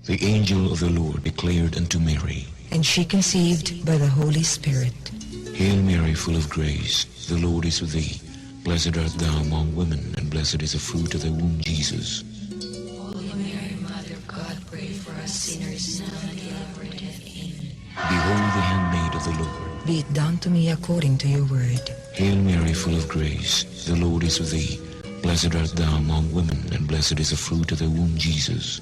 The angel of the Lord declared unto Mary, And she conceived by the Holy Spirit. Hail Mary, full of grace, the Lord is with thee. Blessed art thou among women, and blessed is the fruit of thy womb, Jesus. Holy Mary, Mother of God, pray for us sinners, now and at the hour of our death. Amen. Behold the handmaid of the Lord. Be it done to me according to your word. Hail Mary, full of grace, the Lord is with thee. Blessed art thou among women, and blessed is the fruit of thy womb, Jesus.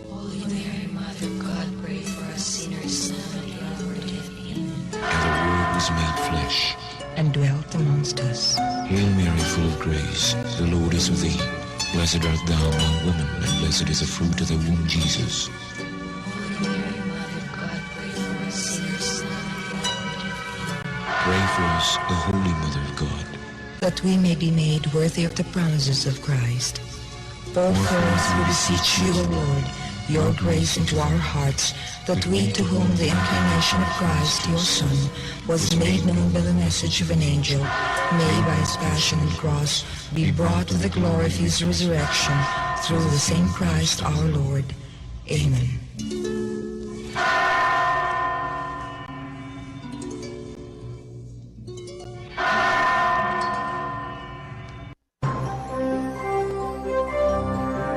Holy Mary, Mother of God, pray for us sinners, now and at the hour of our death. Amen. And the Word was made flesh and dwelt amongst us. Hail Mary, full of grace, the Lord is with thee. Blessed art thou among women, and blessed is the fruit of thy womb, Jesus. Holy Mary, Mother of God, pray for us sinners, now and at the hour of our death. Amen. Pray for us, O Holy Mother of God, that we may be made worthy of the promises of Christ. Pour forth, we beseech you, O Lord, your grace into our hearts, that we, to whom the incarnation of Christ, your Son, was made known by the message of an angel, may by his passion and cross be brought to the glory of his resurrection, through the same Christ our Lord. Amen.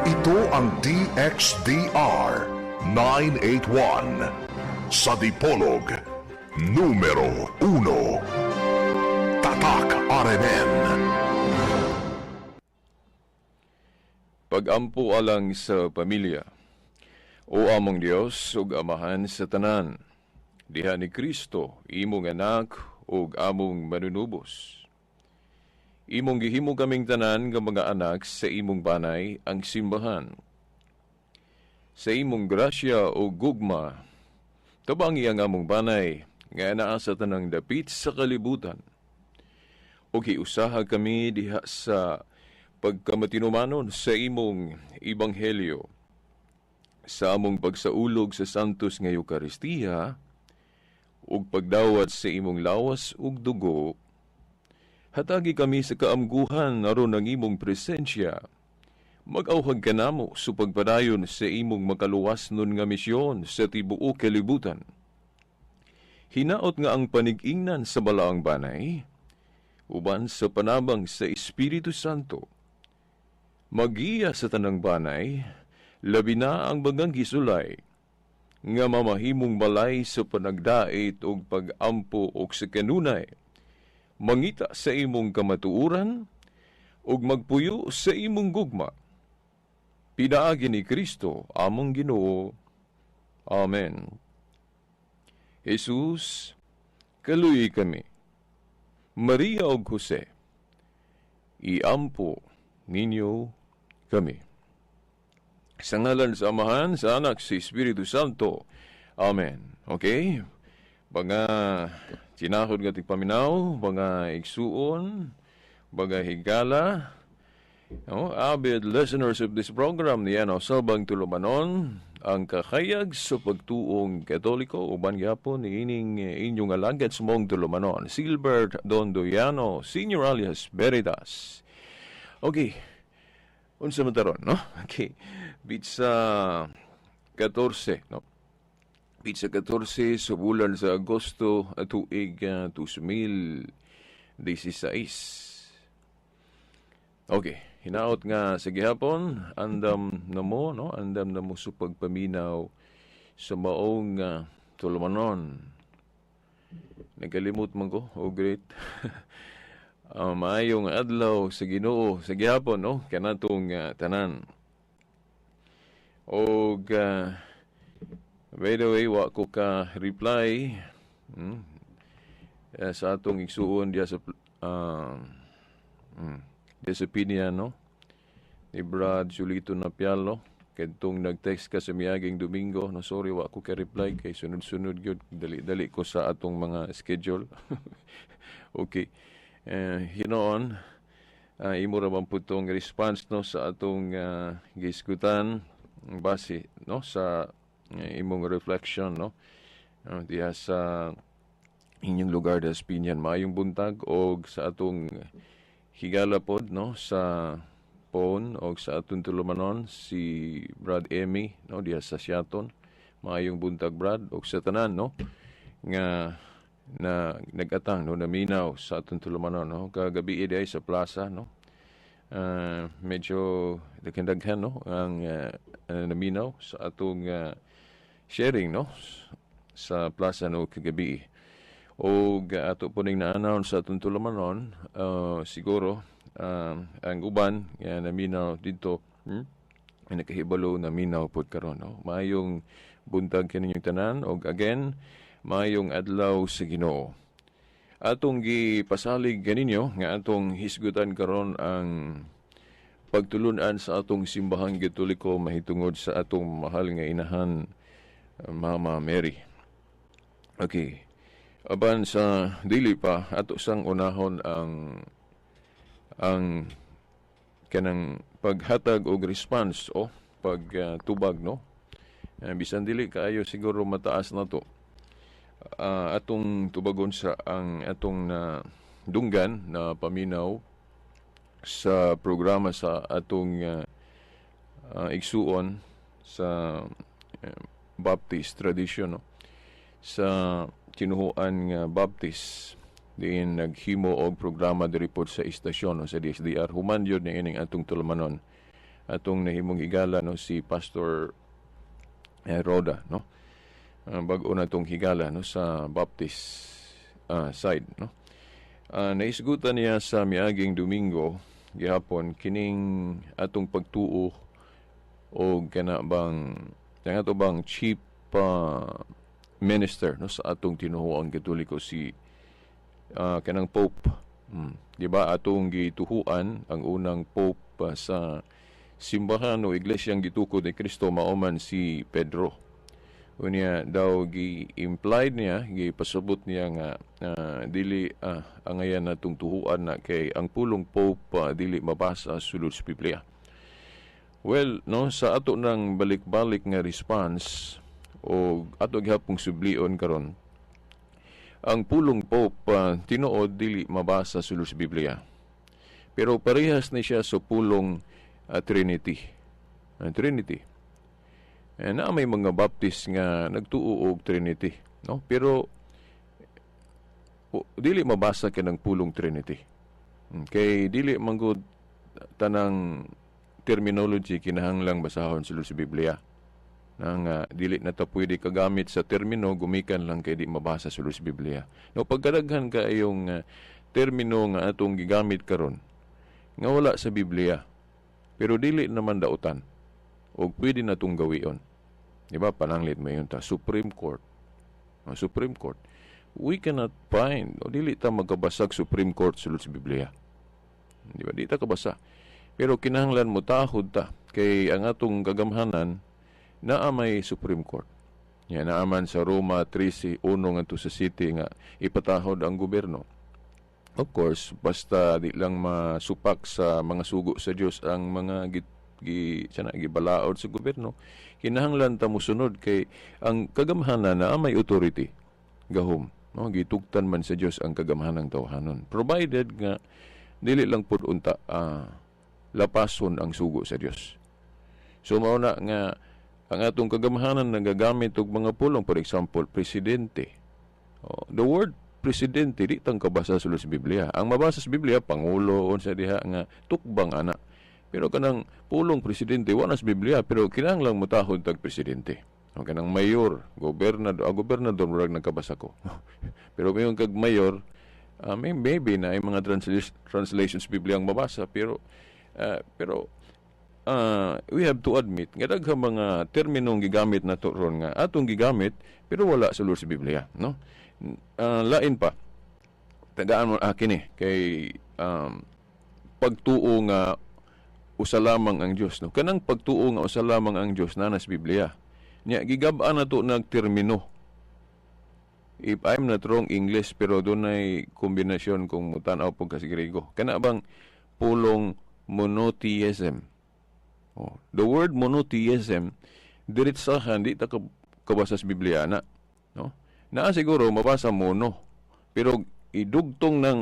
Ito ang DXDR 981 sa Dipolog, numero 1. Tatak RMN. Pagampo alang sa pamilya. O among Dios ug Amahan sa tanan, diha ni Kristo imong anak ug among manunubos. Imong gihimo kaming tanan nga mga anak sa imong banay ang simbahan. Sa imong grasya o gugma, tabangi ang among banay nga naa sa tanang dapit sa kalibutan. Ug hiusaha kami diha sa pagkamatinumanon sa imong ebanghelyo. Sa among pagsaulog sa Santos nga Eukaristiya ug pagdawat sa imong lawas ug dugo, hatagi kami sa kaamguhan aron ang imong presensya. Mag-awhag kanamo sa pagpadayon sa imong makaluwas nun nga misyon sa tibuok kalibutan. Hinaot nga ang panig-ingnan sa balaang banay, uban sa panabang sa Espiritu Santo. Magiya sa tanang banay, labi na ang bagang gisulay, nga mamahimong balay sa panagdait og pag-ampo og sa kanunay, mangita sa imong kamatuoran ug magpuyo sa imong gugma. Pinaagi ni Kristo among Ginoo. Amen. Jesus, kaluyi kami. Maria ug Jose, iampo ninyo kami. Sa ngalan sa Amahan, sa Anak, sa Espiritu Santo. Amen. Okay? Mga tinahod nga tigpaminaw, mga igsuon, mga higala, no, avid listeners of this program, niyan o Salbang Tulumanon, ang kakayag sa pagtuong Katoliko, uban gyapon niining inyong alagad sa mong tulumanon, Silbert Dondoyano, Senior alias Veritas. Okay, unsa man taron, no? Okay, bitsa 14, no? Pitsa 14 sa bulan sa Agosto at tuig 2016. Okay, hinaot nga sa gihapon, andam na mo, no? Andam na mo sa pagpaminaw sa maong tulumanon. Nagkalimot man ko, oh great. Maayong adlaw sa Ginoo sa gihapon, no? Kanatong tanan. Og by the way, wa ko ka reply sa atong igsuon diya sa diya sa Pinya, no? Ni Brad Julito Napialo. Kadtong nag-text ka sa miaging Domingo, no, sorry wa ko ka reply kay sunod-sunod gyud, dali-dali ko sa atong mga schedule. Okay. Hinoon, imo ra man pud tong response, no, sa atong gisgutan base, no, sa imong reflection, no, diha sa inyong lugar sa Pinyan. Maayong buntag og sa atong higala pod, no, sa phone og sa atong tulumanon si Brad Emmy, no, diha sa Siaton. Maayong buntag, Brad, og sa tanan, no, nga na nagatang, no, naminaw sa atong tulumanon, no, kagabi diay sa plaza, no. Medyo daghan-daghan, no, ang naminaw sa atong sharing, no, sa plaza, no, kagabi. Og ato po ning na-announce sa atong tulumanon, siguro ang uban nga naminaw dito, ay nakahibalo naminaw pod karon, no. Maayong buntag kaninyong tanan og again, maayong adlaw sa Ginoo. Atong gipasalig kaninyo nga atong hisgutan karon ang pagtulunan sa atong Simbahang Katoliko mahitungod sa atong mahal nga inahan, Mama Mary. Okay. Apan sa dili pa, ato sang unahon ang kanang paghatag og response o pagtubag, no. Bisan dili kaayo siguro mataas na to, atong tubagon sa ang atong na dunggan na paminaw sa programa sa atong igsuon sa Baptist tradition, no, sa tinuhuan nga Baptist diin naghimo og programa diri pod sa istasyon, no, sa DXDR. Human yun ni ining atong tulumanon, atong nahimong higala, no, si Pastor Roda, no. Bag-o na tong higala, no, sa Baptist side, no. Naisgutan niya sa miaging Domingo gihapon kining atong pagtuo o kana bang ang ato bang chief minister, no, sa atong tinuhuang Katoliko, si kanang Pope. Di ba atong gituhuan ang unang pope sa simbahan o iglesyang gitukod ni Kristo mao man si Pedro? Unya daw gi-implied niya, gipasabot niya nga dili angayan natong tuhuan na kay ang pulong Pope dili mabasa sulod sa Biblia. Well, no, sa ato nang balik-balik nga response o ato gihapong sublion karon, ang pulong Pope tinuod dili mabasa sulod sa Biblia. Pero parehas ni siya sa pulong Trinity. Ang Trinity. Eh, na may mga Baptist nga nagtuo og Trinity, no? Pero dili mabasa kanang pulong Trinity. Kay dili manggod tanang terminology kinahanglang basahon sulod sa Biblia. Nang dili na ta pwede kagamit sa termino gumikan lang kay di mabasa sulod sa Biblia. No, pagkadaghan kaayong termino nga atong gigamit karon nga wala sa Biblia, pero dili naman dautan og pwede na tong gawion. Di ba pananglit mo yun ta Supreme Court. Ang Supreme Court. We cannot find o dili ta magkabasag Supreme Court sulod sa Biblia. Di ba? Di ta kabasa. Pero kinahanglan mo tahod ta kay ang atong kagamhanan naa may Supreme Court. Ya naaman sa Roma 13:1 ngadto sa city nga ipatahod ang gobyerno. Of course, basta di lang masupak sa mga sugo sa Dios ang mga gi, gi sana gibalaod sa gobyerno. Kinahanglan ta mosunod kay ang kagamhanan na may authority gahom. No, gitugtan man sa Dios ang kagamhanang tawhanon. Provided nga dili lang pud unta lapason ang sugo sa Dios. So mao na nga ang atong kagamhanan nagagamit og mga pulong, for example, presidente. Oh, the word presidente di tang kabasa sulod sa Biblia. Ang mabasa sa Biblia, pangulo, unsa diha nga tukbang ana. Pero kanang pulong presidente wala sa Biblia, pero kinahanglang motahod tag presidente. O kanang mayor, gobernador, gobernador murag nagkabasa ko. Pero mayon kag mayor, maybe na ay mga translations Biblia ang mabasa, pero we have to admit nga daghang mga terminong gigamit na to ron nga atong gigamit pero wala sulod sa Biblia, no? Lain pa. Tagaan mo kini kay pagtuo nga usa lamang ang Dios, no? Kanang pagtuo nga usa lamang ang Dios naa na sa Biblia. Nya gigab-an na to nagtermino. If I'm not wrong, English, pero dunay kombinasyon kung mutan-aw pug ka sa Griego. Kana bang pulong monotheism? Oh, the word monotheism diretsahan di ta kabasa sa Biblia na, no? Naa siguro mabasa mono, pero idugtong ng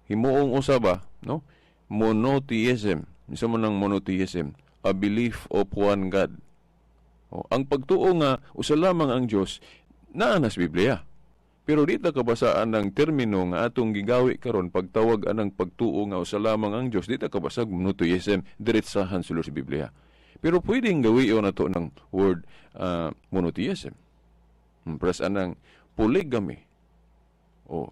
himuong usa ba, no? Monotheism. Unsa man ang monotheism? A belief of one God. O, ang pagtuo nga usa lamang ang Dios naa na sa Biblia. Pero di ta kabasaan ng termino nga atong gigawi karon pagtawag anang pagtuo nga usa lamang ang Dios, di ta kabasag monotheism diretsahan sulod sa Biblia. Pero pwedeng gawion nato ng word monotheism. Pres anang polygamy. O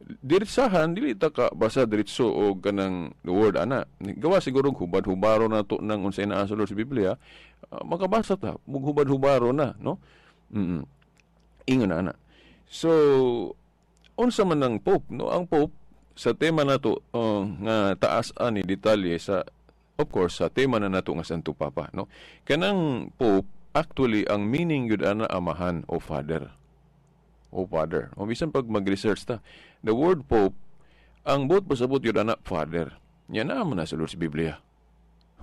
diretsahan dili ta ka basa diretso og kanang word ana. Gawa siguro hubad-hubaro nato nang unsay naa sulod sa Biblia, makabasa ta mug hubad-hubaro na, no? Ingon na ana. So unsa man ang Pope, no? Ang Pope sa tema nato nga taas ani detalye sa, of course, sa tema na nato nga Santo Papa, no? Kanang Pope, actually ang meaning gyud ana amahan o father. O father. O bisan pag mag-research ta, the word Pope, ang buot pasabot gyud ana father. Nya naa man na sulod sa Biblia.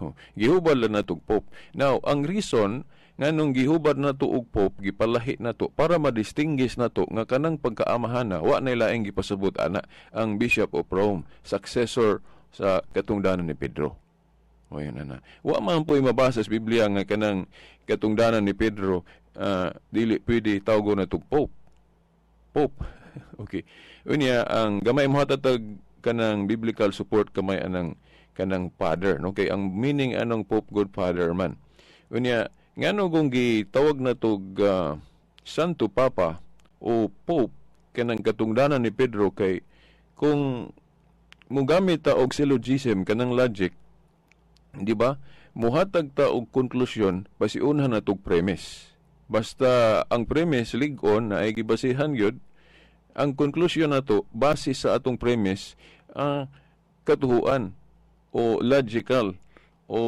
Oh, gihubad lang nato og Pope. Now, ang reason nganong gihubad nato og Pope, gipalahi nato para ma-distinguish nato nga kanang pagkaamahana wa nay laing gipasabot ana, ang Bishop of Rome, successor sa katungdanan ni Pedro. O yun ana. Wa man po'y mabasa sa Biblia nga kanang katungdanan ni Pedro dili pwede tawgon na tog Pope. Pope. Okay. Unya ang gamay mo hatatag kanang biblical support kamay anang kanang father, no? Kay ang meaning anong Pope, good father man. Unya ngano kung gitawag na tog Santo Papa o Pope kanang katungdanan ni Pedro? Kay kung mugamit ta og syllogism, kanang logic, di ba, muhatag ta og konklusyon basiunhan na tog premise. Basta ang premise lig-on na ay gibasihan gyud, ang konklusyon nato base sa atong premise katuhuan o logical o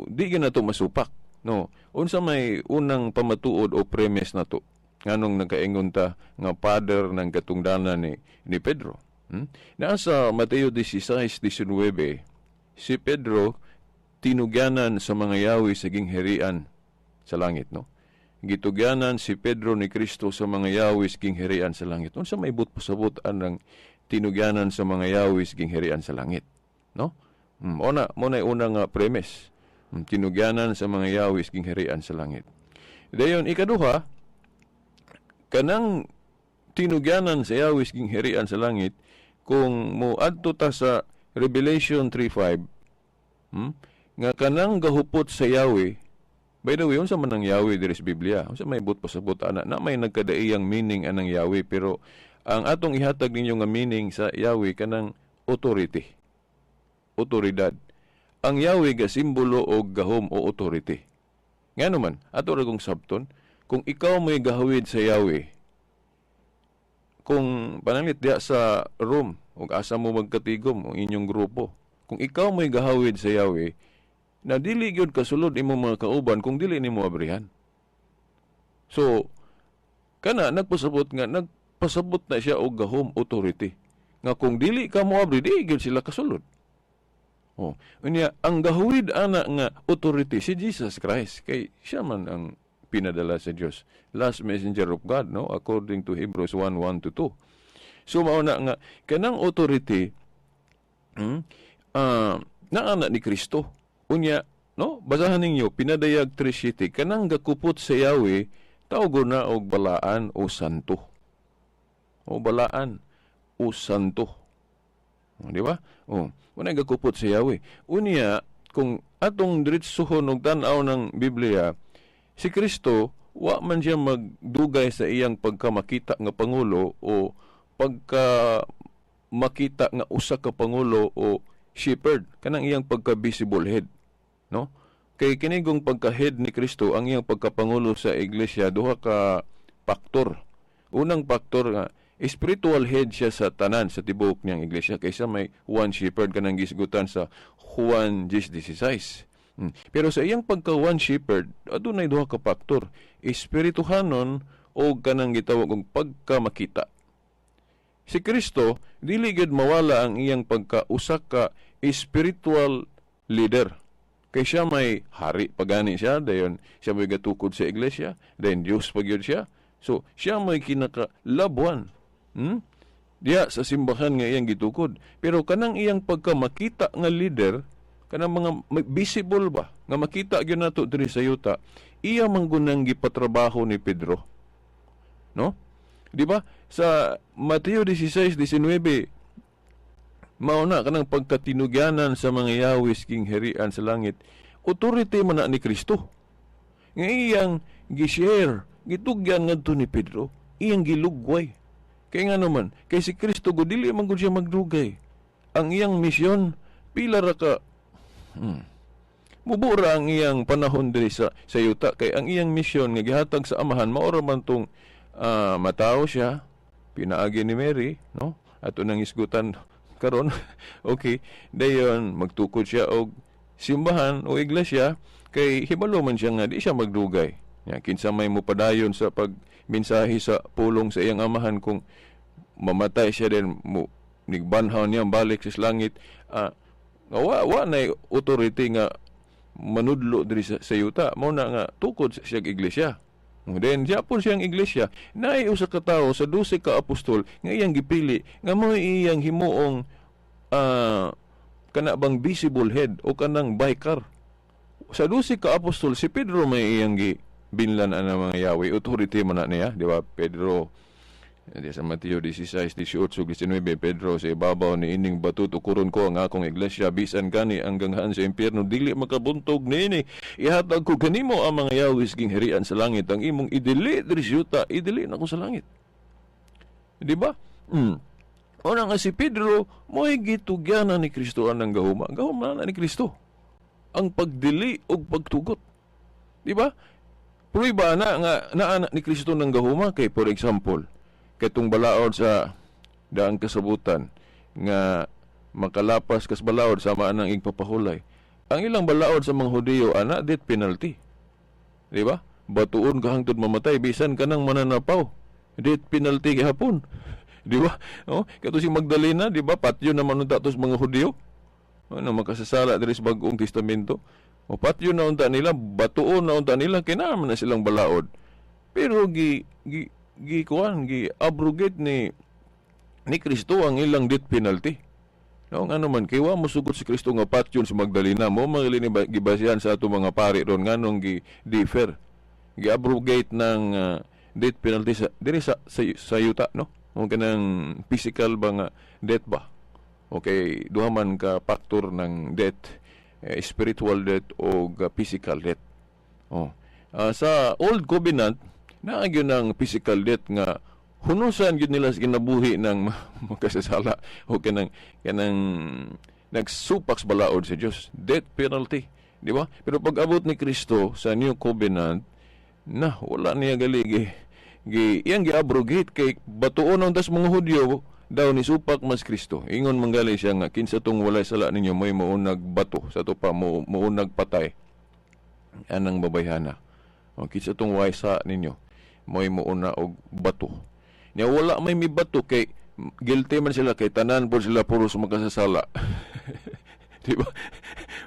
di gyud nato masupak, no? Unsa may unang pamatuod o premise nato nganong nagkaingon ta nga father ng katungdanan ni Pedro? Naa sa Mateo 16:19, si Pedro tinugyanan sa mga yawi sa gingharian sa langit, no? Gitugyanan si Pedro ni Kristo sa mga yawi sa gingharian sa langit. Unsa may buot pasabot anang tinugyanan sa mga yawi sa gingharian sa langit, no? Ona mo na unang premise. Tinugyanan sa mga yawi sa gingharian sa langit. Dayon ikaduha, kanang tinugyanan sa yawi sa gingharian sa langit, kung moadto ta sa Revelation 3:5, nga kanang gahupot sa Yahweh. By the way, unsa man ang Yahweh diri sa Biblia? Unsa may buot pasabot ana? Na may nagkadaiyang meaning anang Yahweh, pero ang atong ihatag ninyo nga meaning sa Yahweh kanang authority. Otoridad. Ang Yahweh ga simbolo og gahom o authority. Ngano man, ato ra kong sabton, kung ikaw may gahawid sa Yahweh, kung pananglit diha sa room ug asa mo magkatigom ang inyong grupo, kung ikaw may gahawid sa Yahweh, na dili gyud kasulod imong mga kauban kung dili nimo abrihan. So, kana nagpasabot nga nagpasabot na siya og gahom, authority. Nga kung dili ka mo abri, di gyud sila kasulod. Oh, unya ang gahawid ana nga authority si Jesus Christ kay siya man ang pinadala sa Dios. Last messenger of God, no, according to Hebrews 1:1 to 2. So mao na nga kanang authority naa na ni Kristo. Unya, no, basahan ninyo Pinadayag 3:7, kanang gakupot sa Yahweh tawgon na og balaan o santo. O balaan o santo. O, di ba? O, wala gakupot sa Yahweh. Unya, kung atong diretsuhon og tan-aw ng Biblia, si Kristo wa man siya magdugay sa iyang pagkamakita nga pangulo o pagka makita nga usa ka pangulo o shepherd, kanang iyang pagka visible head, no? Kay kinigong pagka-head ni Kristo, ang iyang pagkapangulo sa iglesia, duha ka faktor. Unang faktor nga spiritual head siya sa tanan, sa tibuok niyang iglesia, kaysa may one shepherd, kanang gisgutan sa Juan 10:16. Pero sa iyang pagka one shepherd, adunay duha ka faktor, espirituhanon o kanang gitawag og pagka makita. Si Kristo dili gyud mawala ang iyang pagka usa ka spiritual leader. Kay siya may hari pagani siya, dayon siya may gatukod sa iglesia, dayon Dios pa gyud siya. So siya may kinakalabuan. Diya sa simbahan nga iyang gitukod. Pero kanang iyang pagka makita nga leader, Kanang mga visible ba nga makita gyud nato diri sa yuta, iya man gunang gipatrabaho ni Pedro, no? Di ba sa Mateo 16:19, mao na kanang pagkatinugyanan sa mga yawis king herian sa langit, authority man na ni Kristo nga iyang gi-share, gitugyan ngadto ni Pedro, iyang gilugway. Kay nga naman, kay si Kristo gud dili man gud siya magdugay. Ang iyang misyon pila ra ka mubura ang iyang panahon diri sa yuta, kay ang iyang misyon nga gihatag sa Amahan mao ra man tong matawo siya pinaagi ni Mary, no? Ato nang isgutan karon. Okay, dayon magtukod siya og simbahan o iglesia, kay hibalo man siya nga di siya magdugay. Ya, kinsa may mopadayon sa pagmensahe sa pulong sa iyang Amahan kung mamatay siya, din mo nigbanhaw niya balik sa langit, nga wa na authority nga manudlo diri sa yuta? Mao na nga tukod sa siyang iglesia. Then gyapon siyang iglesia, naay usa ka tawo sa 12 ka apostol nga iyang gipili nga mao iyang himuong kana bang visible head o kanang vicar. Sa 12 ka apostol, si Pedro may iyang gi binlan ang mga yawi. Authority man na niya, di ba? Pedro, di sa Mateo 16, 18, 19, "Pedro, sa ibabaw ni ining bato tukuron ko ang akong iglesia, bisan gani ang ganghaan sa impyerno dili makabuntog niini. Ihatag ko kanimo ang mga yawis ging herian sa langit. Ang imong idili diri sa yuta, idili nako sa langit." Di ba? Una nga si Pedro, mo'y gitugyanan ni Kristo anang gahuma. Gahuma na ni Kristo ang pagdili og pagtugot. Di ba? Pruiba na nga naa ni Kristo ng gahuma kay, for example, katong balaod sa daang kasabutan nga makalapas kas balaod sama anang igpapahulay. Ang ilang balaod sa mga Hudiyo ana, death penalty. Di ba? Batuon ka hangtod mamatay bisan kanang mananapaw. Death penalty gihapon. Di ba? Oh, kato si Magdalena, di ba? Patyo naman unta tos mga Hudiyo. Ano makasasala diri sa Bag-ong Testamento. O patyo na unta nila, batuon na unta nila, kay naa man na silang balaod. Pero gi gi gi kuan, gi abrogate ni Kristo ang ilang death penalty. No, ngano man kay wa mosugot si Kristo nga patyon si Magdalena mo mga ni gibasihan sa ato mga pari ron nganong gi defer, gi abrogate ng death penalty sa diri sa yuta, no? O kanang physical ba nga death ba? Okay, duha man ka factor ng death, spiritual death o physical death. Oh. Sa Old Covenant, naa gyud ng physical death nga hunusan gyud nila sa kinabuhi ng makasasala o kanang nagsupak sa balaod sa Dios, death penalty, di ba? Pero pag abot ni Kristo sa New Covenant na, wala niya gali gi, gi iyang gi-abrogate, kay batuon ang tas mga Hudyo daw ni supak mas Kristo. Ingon manggali siya nga kinsa tong walay sala ninyo mo'y maunag bato sa to pa mo maunag patay anang babayhana. O kinsa tong way sa ninyo mo'y muuna og bato. Nya wala may mibato kay guilty man sila, kay tanan po sila puros makasasala. Di ba?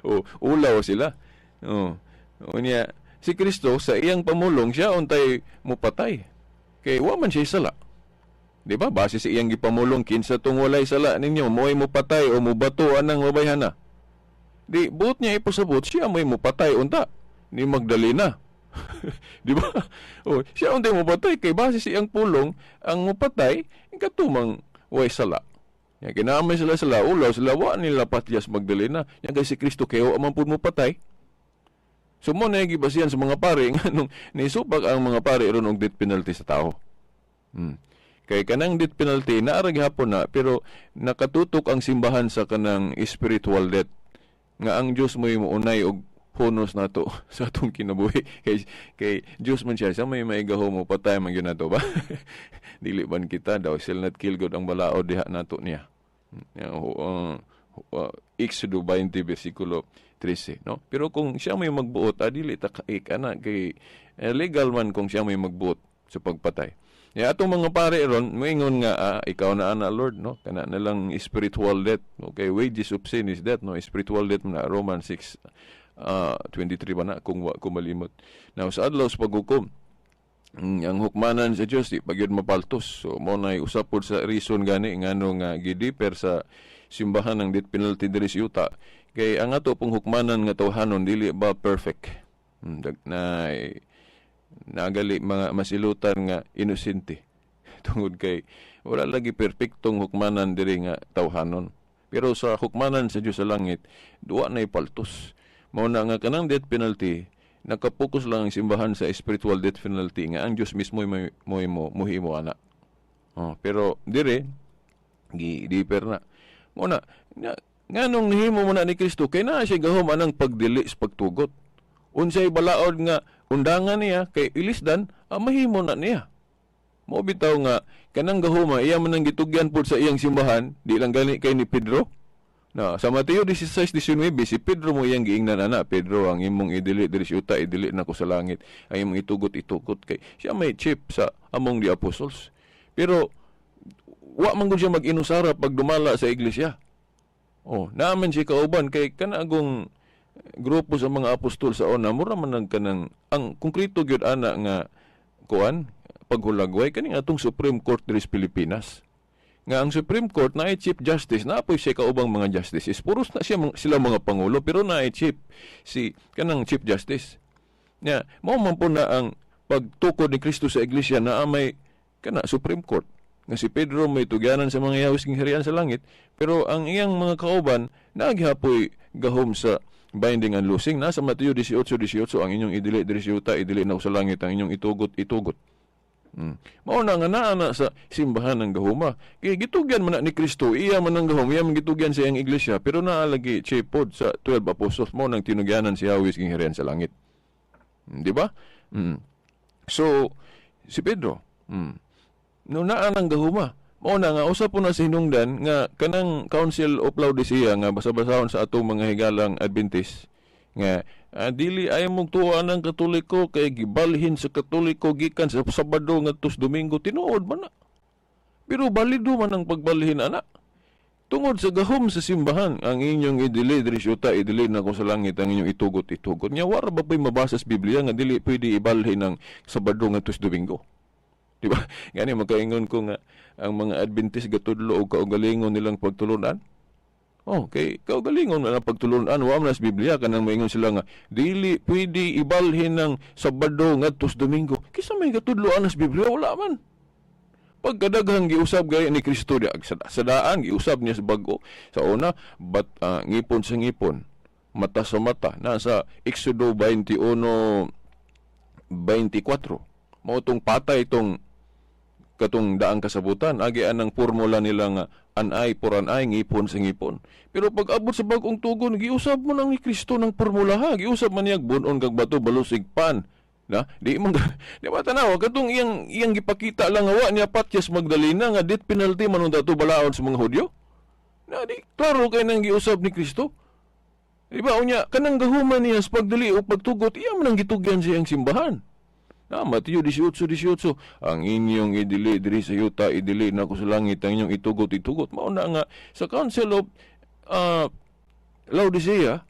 O ulaw sila. O, o niya si Kristo sa iyang pamulong, siya untay mupatay. Kay wa man siya sala. Di ba? Base sa iyang gipamulong, kinsa tong walay sala ninyo, mo'y mupatay o mubato anang babayhana. Di, buot niya ipasabot, siya mo'y mupatay unta ni Magdalena. Di ba? O, siya untay mupatay kay base sa iyang pulong, ang mupatay katumang way sala. Ya kinamay sila sila, ulaw sila, wa nila patyas Magdalena. Yan kay si Kristo kay wa man pud mupatay. So mo na gibasihan sa mga pare nganong nisupak ang mga pare ron og death penalty sa tao. Kay kanang death penalty naa ra gihapon na, pero nakatutok ang simbahan sa kanang spiritual death nga ang Dios mo'y mounay og hunos nato sa atong kinabuhi, kay Dios man siya sa may maigaho mo patay man gyud nato ba, dili ban kita? "Thou shall not kill" gud ang balaod diha nato niya. Exodo 20 versikulo 13, no? Pero kung siya may magbuot, dili ta kaik ana, kay legal man kung siya may magbuot sa pagpatay. Ya atong mga pare ron moingon nga ikaw na ana, Lord, no? Kana na lang spiritual death. Okay, wages of sin is death, no? Spiritual death man na, Romans 6 23 ba na, kung wa ko malimot. Now sa adlaw sa paghukom, ang hukmanan sa Dios di pa gyud mapaltos. So mo na usapod sa reason gani ngano nga gidefer sa simbahan ng death penalty diri sa yuta. Kay ang ato pong hukmanan nga tawhanon dili ba perfect. Na nagali mga masilutan nga inosente. Tungod kay wala lagi perpektong hukmanan diri nga tawhanon. Pero sa hukmanan sa Dios sa langit, duwa na ipaltos. Mao na nga kanang death penalty, nakapokus lang ang simbahan sa spiritual death penalty nga ang Dios mismo mo mo muhimo ana. Oh, pero dire gi deeper na. Mao na nganong nihimo mo na ni Kristo kay naa siya gahom anang pagdili sa pagtugot. Unsay balaod nga undangan niya kay ilisdan, mahimo na niya. Mao bitaw nga kanang gahoma iya man ang gitugyan pud sa iyang simbahan, di lang gani kay ni Pedro. Na sa Mateo 16:19 si Pedro mo iyang giingnan ana, Pedro, ang imong idili diri sa yuta idili nako sa langit, ang imong itugot itugot kay siya may chief sa among the apostles. Pero wa man gud siya mag-inusara pag dumala sa iglesia. Oh, naaman siya kauban kay kanagong grupo sa mga apostol sa una, mura man ang kanang ang konkreto gyud ana nga kuan paghulagway kaning atong Supreme Court diri sa Pilipinas. Nga ang Supreme Court na Chief Justice, naapoy siya kaubang mga justices. Puros na siya sila mga pangulo pero naay chief si kanang Chief Justice. Nya, mao man po na ang pagtukod ni Kristo sa iglesia na may kana Supreme Court nga si Pedro may tugyanan sa mga yawis ng harian sa langit, pero ang iyang mga kauban naghapoy gahom sa binding and loosing. Nasa Mateo 18:18, ang inyong idili diri sa yuta idili na sa langit, ang inyong itugot itugot. Mao na nga naa na sa simbahan ng gahuma. Kay gitugyan man na ni Kristo, iya man ang gahom, iya man gitugyan sa iyang iglesia, pero naa lagi chief pod sa 12 apostles mo nang tinugyanan si Yahweh ging harian sa langit. Di ba? So si Pedro, no naa nang gahuma. Mao na nga usa po na sa hinungdan nga kanang Council of Laodicea nga basa-basahon sa atong mga higalang Adventist nga dili ay mong tuwa ng Katoliko kay gibalhin sa Katoliko gikan sa Sabado ngadto sa Domingo, tinuod man na. Pero balido man ang pagbalhin ana. Tungod sa gahom sa simbahan, ang inyong idili diri sa yuta idili na sa langit, ang inyong itugot itugot. Nya wara ba po'y mabasa sa Biblia nga dili pwede ibalhin ang Sabado ngadto sa Domingo? Di ba? Gani makaingon ko nga ang mga Adventist gatudlo og kaugalingon nilang pagtulunan. Oh, kay kaugalingon na pagtulunan, wa man sa Biblia kanang maingon sila nga dili pwede ibalhin ng Sabado ngadto sa Domingo. Kisa may gatudloan sa Biblia, wala man. Pagkadaghang giusab gaya ni Kristo di sa daan giusab niya sa bag-o. Sa una, bat ngipon sa ngipon, mata sa mata, nasa Exodo 21:24. Mao tong patay itong katong daang kasabutan, agi anang formula nila nga an eye for an eye, ngipon sa ngipon. Pero pag abot sa bag-ong tugon, giusab mo nang ni Kristo ng formula ha, giusab man niya bunon kag bato balusig pan. Na, di man di ba tanawa katong iyang iyang gipakita lang nga wa niya patyas Magdalena nga death penalty man unta to balaod sa mga Hudyo. Na di klaro kay nang giusab ni Kristo. Di ba unya kanang gahuman niya sa pagdali o pagtugot, iya man ang gitugyan sa iyang simbahan. Na Mateo 18:18, ang inyong idili diri sa yuta idili na ko sa langit, ang inyong itugot itugot. Mao na nga sa Council of Laodicea,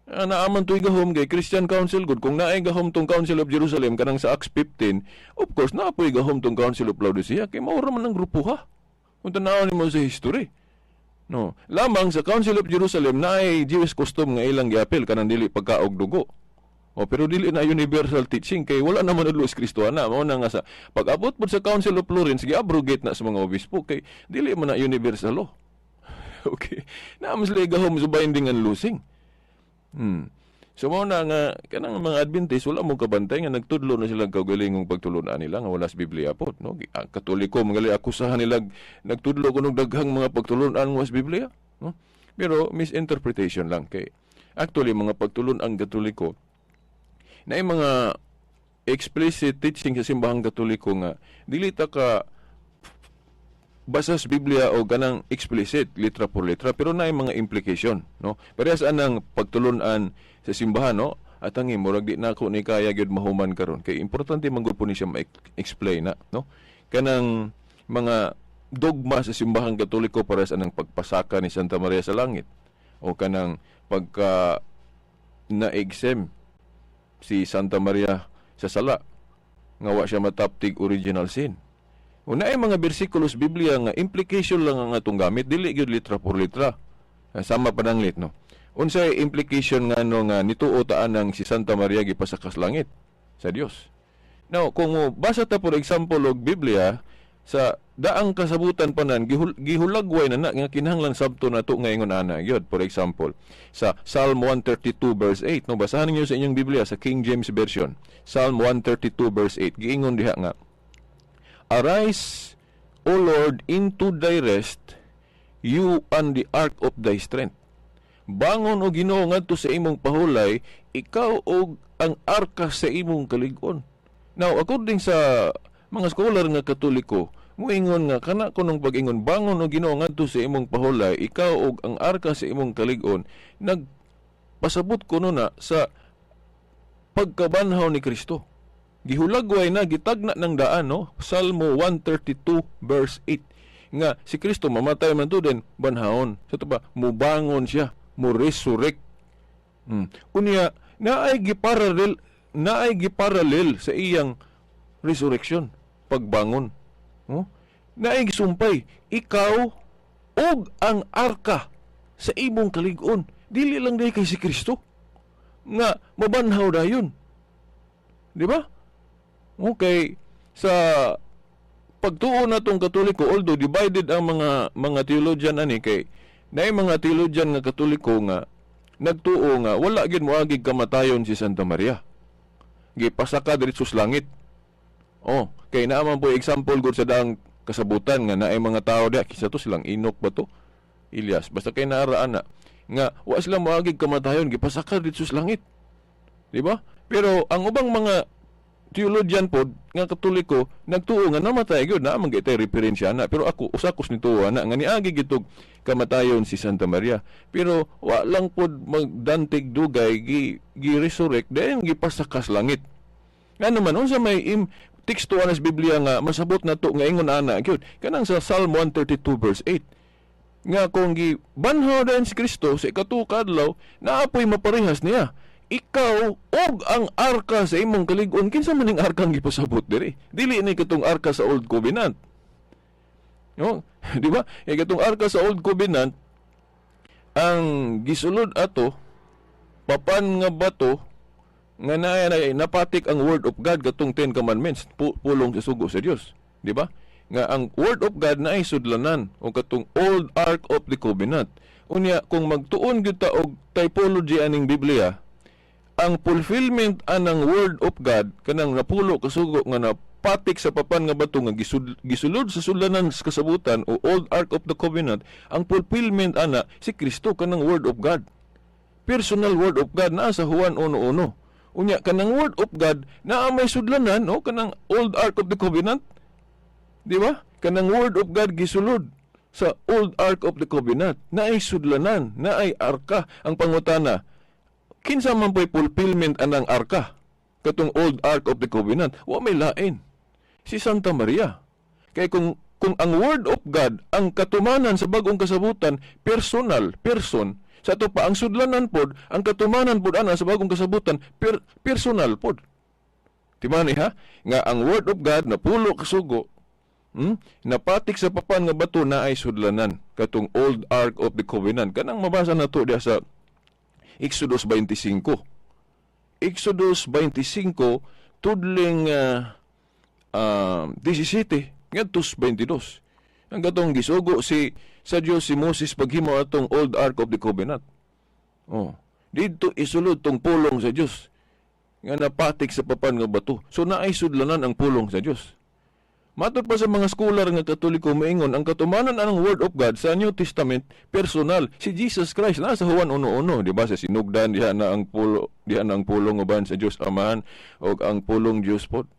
naaman to'y gahom kay Christian Council gud. Kung naay gahom tong Council of Jerusalem kanang sa Acts 15, of course naa poy gahom tong Council of Laodicea kay mao ra man ang grupo ha. Kung tan-awon nimo sa history. No, lamang sa Council of Jerusalem naay Jewish custom nga ilang giapil kanang dili pagkaog dugo. O pero dili na universal teaching kay wala naman nadlo si Kristo ana. Mao na nga sa pag-abot pod sa Council of Florence gi-abrogate na sa mga obispo kay dili man na universal law. Okay. Naa man sila gahom sa binding and loosing. So mao na nga kanang mga Adventist wala mo kabantay nga nagtudlo na sila kaugalingong pagtulunan nila nga wala sa Biblia pod, no. Ang Katoliko magali akusahan nila nagtudlo kunog daghang mga pagtulunan mo sa Biblia, no. Pero misinterpretation lang kay actually mga pagtulunan Katoliko na yung mga explicit teaching sa simbahang Katoliko nga dili ta ka basa sa Biblia o ganang explicit litra por letra, pero naay mga implication, no. Parehas anang pagtulunan sa simbahan, no. At ang murag di nako ni kaya gyud mahuman karon kay importante man gud po ni siya ma-explain na, no, kanang mga dogma sa simbahang Katoliko, parehas anang pagpasaka ni Santa Maria sa langit o kanang pagka na-exempt si Santa Maria sa sala nga wa siya mataptig original sin. Una ay mga bersikulo sa Biblia nga implication lang ang atong gamit, dili gyud litra por litra. Sama pananglit, no. Unsay implication nga no nga nituo ta anang si Santa Maria gipasakas langit sa Dios? Now, kung mo basa ta, for example, og Biblia sa daang kasabutan pa nan gihulagway na na nga kinahanglan sabto nato nga ingon ana gyud. For example, sa Psalm 132 verse 8, no, basahan ninyo sa inyong Biblia sa King James Version. Psalm 132 verse 8, giingon diha nga, "Arise, O Lord, into thy rest, you and the ark of thy strength." Bangon, o Ginoo, ngadto sa imong pahulay, ikaw og ang arka sa imong kalig-on. Now, according sa mga scholar nga Katoliko, muingon nga kana kunong pag-ingon, "Bangon, o Ginoo, ngadto sa imong pahulay, ikaw og ang arka sa imong kalig-on," nagpasabot kuno na sa pagkabanhaw ni Kristo. Gihulagway na, gitagna ng daan, no? Salmo 132 verse 8. Nga si Kristo mamatay man to, then banhawon. Sa to ba, mubangon siya, mo resurrect. Unya, naay giparallel sa iyang resurrection, pagbangon. No? Naay gisumpay, ikaw og ang arka sa imong kalig-on. Dili lang diay kay si Kristo nga mabanhaw dayon. Di ba? Okay, sa pagtuo natong Katoliko, although divided ang mga theologian ani, kay naay mga theologian nga Katoliko nga nagtuo nga wala gyud moagig kamatayon si Santa Maria. Gipasaka diretso sa langit. Oh, kay naa man po example gud sa daang kasabutan nga naay mga tao diha, kinsa to, silang Enoch ba to? Elias, basta kay naara ana nga wa sila moagig kamatayon, gipasaka diretso sa langit. Di ba? Pero ang ubang mga theologian pod nga Katoliko nagtuo nga namatay gyud, naa man gyud referensya ana, pero ako usa ko nituo ana nga niagi gitog kamatayon si Santa Maria, pero wa lang pod magdantig dugay, gi resurrect, then gipasakas langit. Nga naman, unsa may teksto ana sa Biblia nga masabot na to nga ingon ana gyud? Kanang sa Psalm 132 verse 8, nga kung gibanhaw dayon si Kristo sa ikatuo ka adlaw, naapoy maparehas niya, ikaw og ang arka sa imong kalig-on. Kinsa man ning arka ang gipasabot diri? Dili ni katong arka sa Old Covenant, no? Di ba? Kay katong arka sa Old Covenant, ang gisulod ato papan nga bato nga na napatik ang Word of God, katong Ten Commandments, pulong sa sugo sa Dios, di ba? Nga ang Word of God na ay sudlanan o katong Old Ark of the Covenant. Unya, kung magtuon gyud ta og typology aning Biblia, ang fulfillment anang Word of God, kanang napulo kasugo nga napatik sa papan nga bato nga gisulod sa sudlanan sa kasabutan o Old Ark of the Covenant, ang fulfillment ana si Kristo, kanang Word of God, personal Word of God naa sa Juan 1:1. Unya, kanang Word of God naa may sudlanan, no, kanang Old Ark of the Covenant, di ba? Kanang Word of God gisulod sa Old Ark of the Covenant, naay sudlanan, naay arka. Ang pangutana, kinsa man po'y fulfillment anang arka, katong Old Ark of the Covenant? Wa may lain, si Santa Maria. Kay kung ang Word of God ang katumanan sa bagong kasabutan, personal person. Sa ato pa, ang sudlanan pod, ang katumanan pod ana sa bagong kasabutan, personal pod. Timani ha, nga ang Word of God na pulo kasugo, napatik sa papan nga bato na ay sudlanan, katong Old Ark of the Covenant, kanang mabasa na to diya sa Exodus 25. Exodus 25 tudling 17 ngadto sa 22. Ang katong gisugo si sa Dios si Moses paghimo atong Old Ark of the Covenant. Oh, didto isulod tong pulong sa Dios nga napatik sa papan nga bato. So naay sudlanan ang pulong sa Dios. Matod pa sa mga scholar nga Katoliko, maingon ang katumanan ang Word of God sa New Testament, personal, si Jesus Christ na sa Juan 1:1, di ba? Sa sinugdan diha na ang pulo, diha na ang pulong uban sa Dios Amahan og ang pulong Dios pod.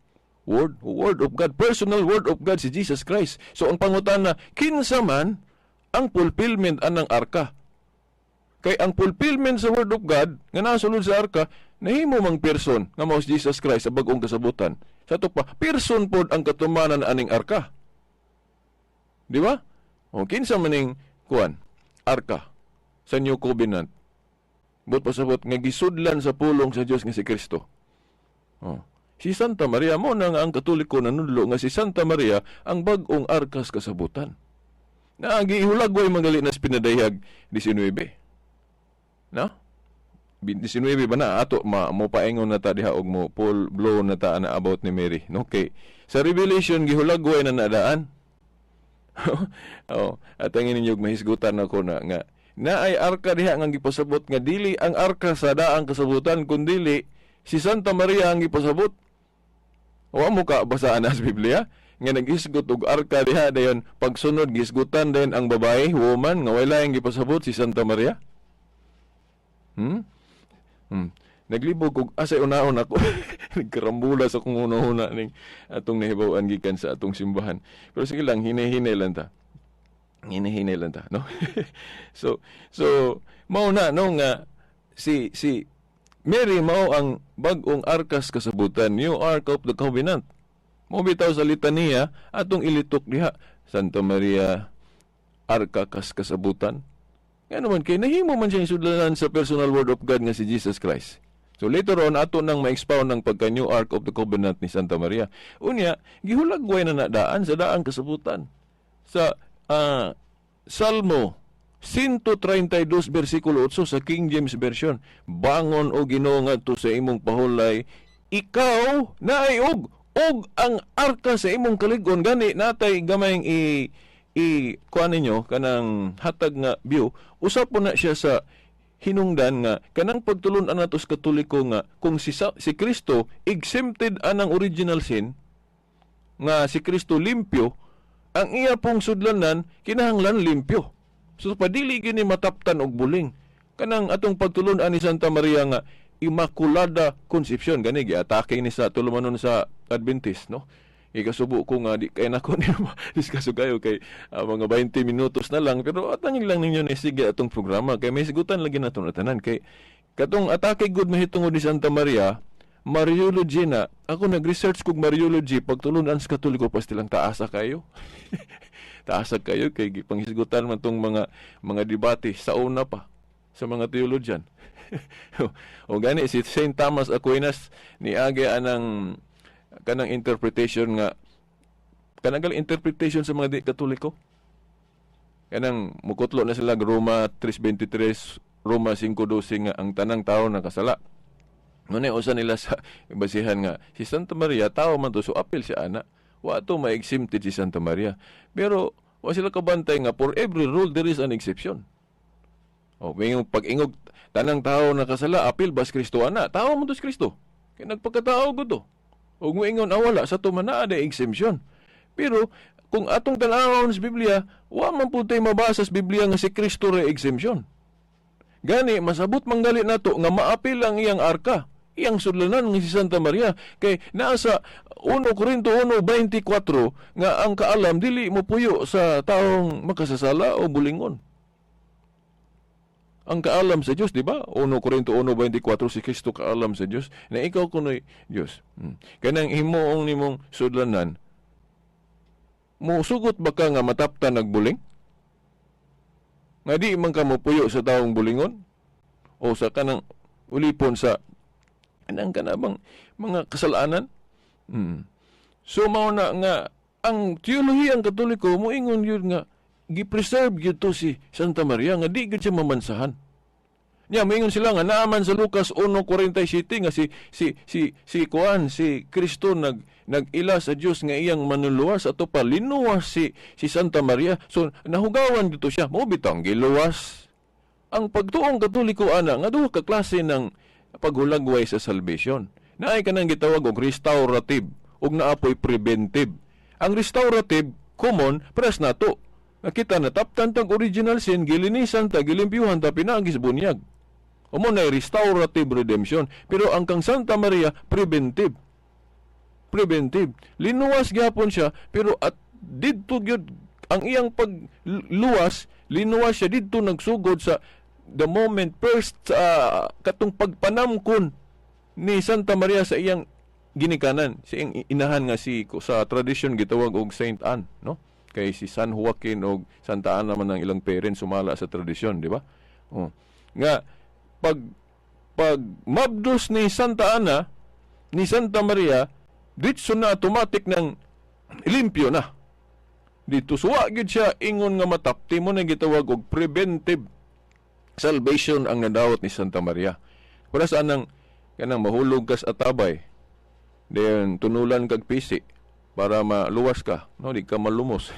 Word of God, personal Word of God si Jesus Christ. So ang pangutana, kinsa man ang fulfillment anang arka? Kay ang fulfillment sa Word of God nga nasulod sa arka, nahimo mang person nga mao si Jesus Christ sa bagong kasabutan. Sa ato pa, person pod ang katumanan aning arka. Di ba? O kinsa maning kuan arka sa New Covenant? But pasabot nga gisudlan sa pulong sa Dios nga si Kristo. Oh. Si Santa Maria. Mo na nga ang Katoliko nanudlo nga si Santa Maria ang bag-ong arkas kasabutan. Na gihulagway magali na sa pinadayag 19. No? 19 ba na ato ma mo paingon na ta diha og mo full blow na ta ana about ni Mary, no? Kay sa Revelation gihulagway na nadaan. Oh, at ang ninyo mahisgutan ako na nga naay arka diha nga gipasabot nga dili ang arka sa daang kasabutan kundili si Santa Maria ang gipasabot. Wa mo ka basaan sa Biblia nga naghisgot og arka diha, dayon pagsunod gisgutan dayon ang babae, woman, nga wala ang gipasabot si Santa Maria. Naglibog og asay unahon ako. Nagkarambula sa kong una-una ning atong nahibaw-an gikan sa atong simbahan. Pero sige lang, hinay-hinay lang ta. Hinay-hinay lang ta, no? So mao na, no, nga si Mary mao ang bag-ong arkas kasabutan, new ark of the covenant. Mao bitaw sa litaniya atong ilitok diha, Santa Maria arka kas kasabutan. Nga naman kay nahimo man siyang sudlanan sa personal word of God nga si Jesus Christ. So later on ato nang ma-expound ang pagka new ark of the covenant ni Santa Maria. Unya, gihulagway na nadaan sa daang kasabutan. Sa Salmo 132 versikulo 8 sa King James Version, bangon o Ginoo ngadto sa imong pahulay, ikaw naay og og ang arka sa imong kalig-on. Gani natay gamayng i kuan ninyo kanang hatag nga view, usap po na siya sa hinungdan nga kanang pagtulun-an nato sa Katoliko nga kung si Kristo exempted anang original sin, nga si Kristo limpyo, ang iya pong sudlanan kinahanglan limpyo. So padili gini mataptan og buling kanang atong pagtulun-an ni Santa Maria nga Immaculada Concepcion. Gani giatake ni sa tulumanon sa Adventist, no? Ikasubo ko nga di kay nako ni diskaso kayo kay mga 20 minutos na lang, pero atangin lang ninyo ni sige atong programa kay may sigutan lagi nato na tanan, kay katong atake gud mahitungod ni Santa Maria Mariology na ako nag-research kog Mariology pagtulunan sa Katoliko, pastilang taasa kayo. Taasa kayo kay gipanghisgutan man tong mga debate sa una pa sa mga theologian. O gani si Saint Thomas Aquinas niagi anang kanang interpretation nga kanang interpretation sa mga di Katoliko, kanang mukutlo na sila Roma 3:23, Roma 5:12 nga ang tanang tao nakasala. Ngunit usa nila sa basihan nga si Santa Maria tao man to, so apil si ana, wa to ma-exempted si Santa Maria. Pero wa sila kabantay nga for every rule there is an exception. O may pag-ingog tanang tao nakasala, apil bas Kristo ana, tao man to si Kristo kay nagpakatao gud to. Ug moingon awala sa to man naa exemption. Pero kung atong tan-awon sa Biblia, wa man pud tay mabasa sa Biblia nga si Kristo ra exemption. Gani masabot manggali nato nga maapil ang iyang arka, iyang sudlanan nga si Santa Maria, kay naa sa 1 Corinto 1:24 nga ang kaalam dili mopuyo sa taong makasasala o bulingon. Ang kaalam sa Dios, di ba? 1 Corinto 1:24, si Kristo kaalam sa Dios, na ikaw kuno'y Dios. Kanang himuong nimong sudlanan, musugot ba ka nga mataptan nagbuling? Nga di man ka mopuyo sa taong bulingon? O sa kanang ulipon sa kanang kanabang mga kasalanan? So mao na nga ang teolohiyang Katoliko moingon yun nga gi-preserve gyud to si Santa Maria nga di gyud siya mamansahan. Nya moingon sila nga naaman sa Lucas 1:47 nga si kuan si Kristo nag-ila sa Dios nga iyang manuluwas ato pa linuwas si Santa Maria. So nahugawan dito siya, mo bitang giluwas. Ang pagtuong Katoliko ana nga duha ka klase ng paghulagway sa salvation. Naay kanang gitawag og restorative ug naapoy preventive. Ang restorative common press nato. Nakita na taptan tag original sin, gilinisan ta, gilimpyuhan ta pinaagi sa bunyag. Umo na restorative redemption. Pero ang kang Santa Maria preventive. Preventive. Linuwas gyapon siya, pero at didto gyud ang iyang pagluwas, linuwas siya didto nagsugod sa the moment first katong pagpanamkon ni Santa Maria sa iyang ginikanan, sa iyang inahan nga si sa tradisyon gitawag og Saint Anne, no? Kay si San Joaquin og Santa Ana man ang ilang parents sumala sa tradisyon, di ba? Oh. Nga pag mabdos ni Santa Ana ni Santa Maria, ditso na automatic ng limpyo na. Dito suwa gyud siya ingon nga matapti mo na gitawag og preventive Salvation ang nadawat ni Santa Maria. Para sa anang kanang mahulog kas atabay, then tunulan kag pisi para maluwas ka, no, di ka malumos.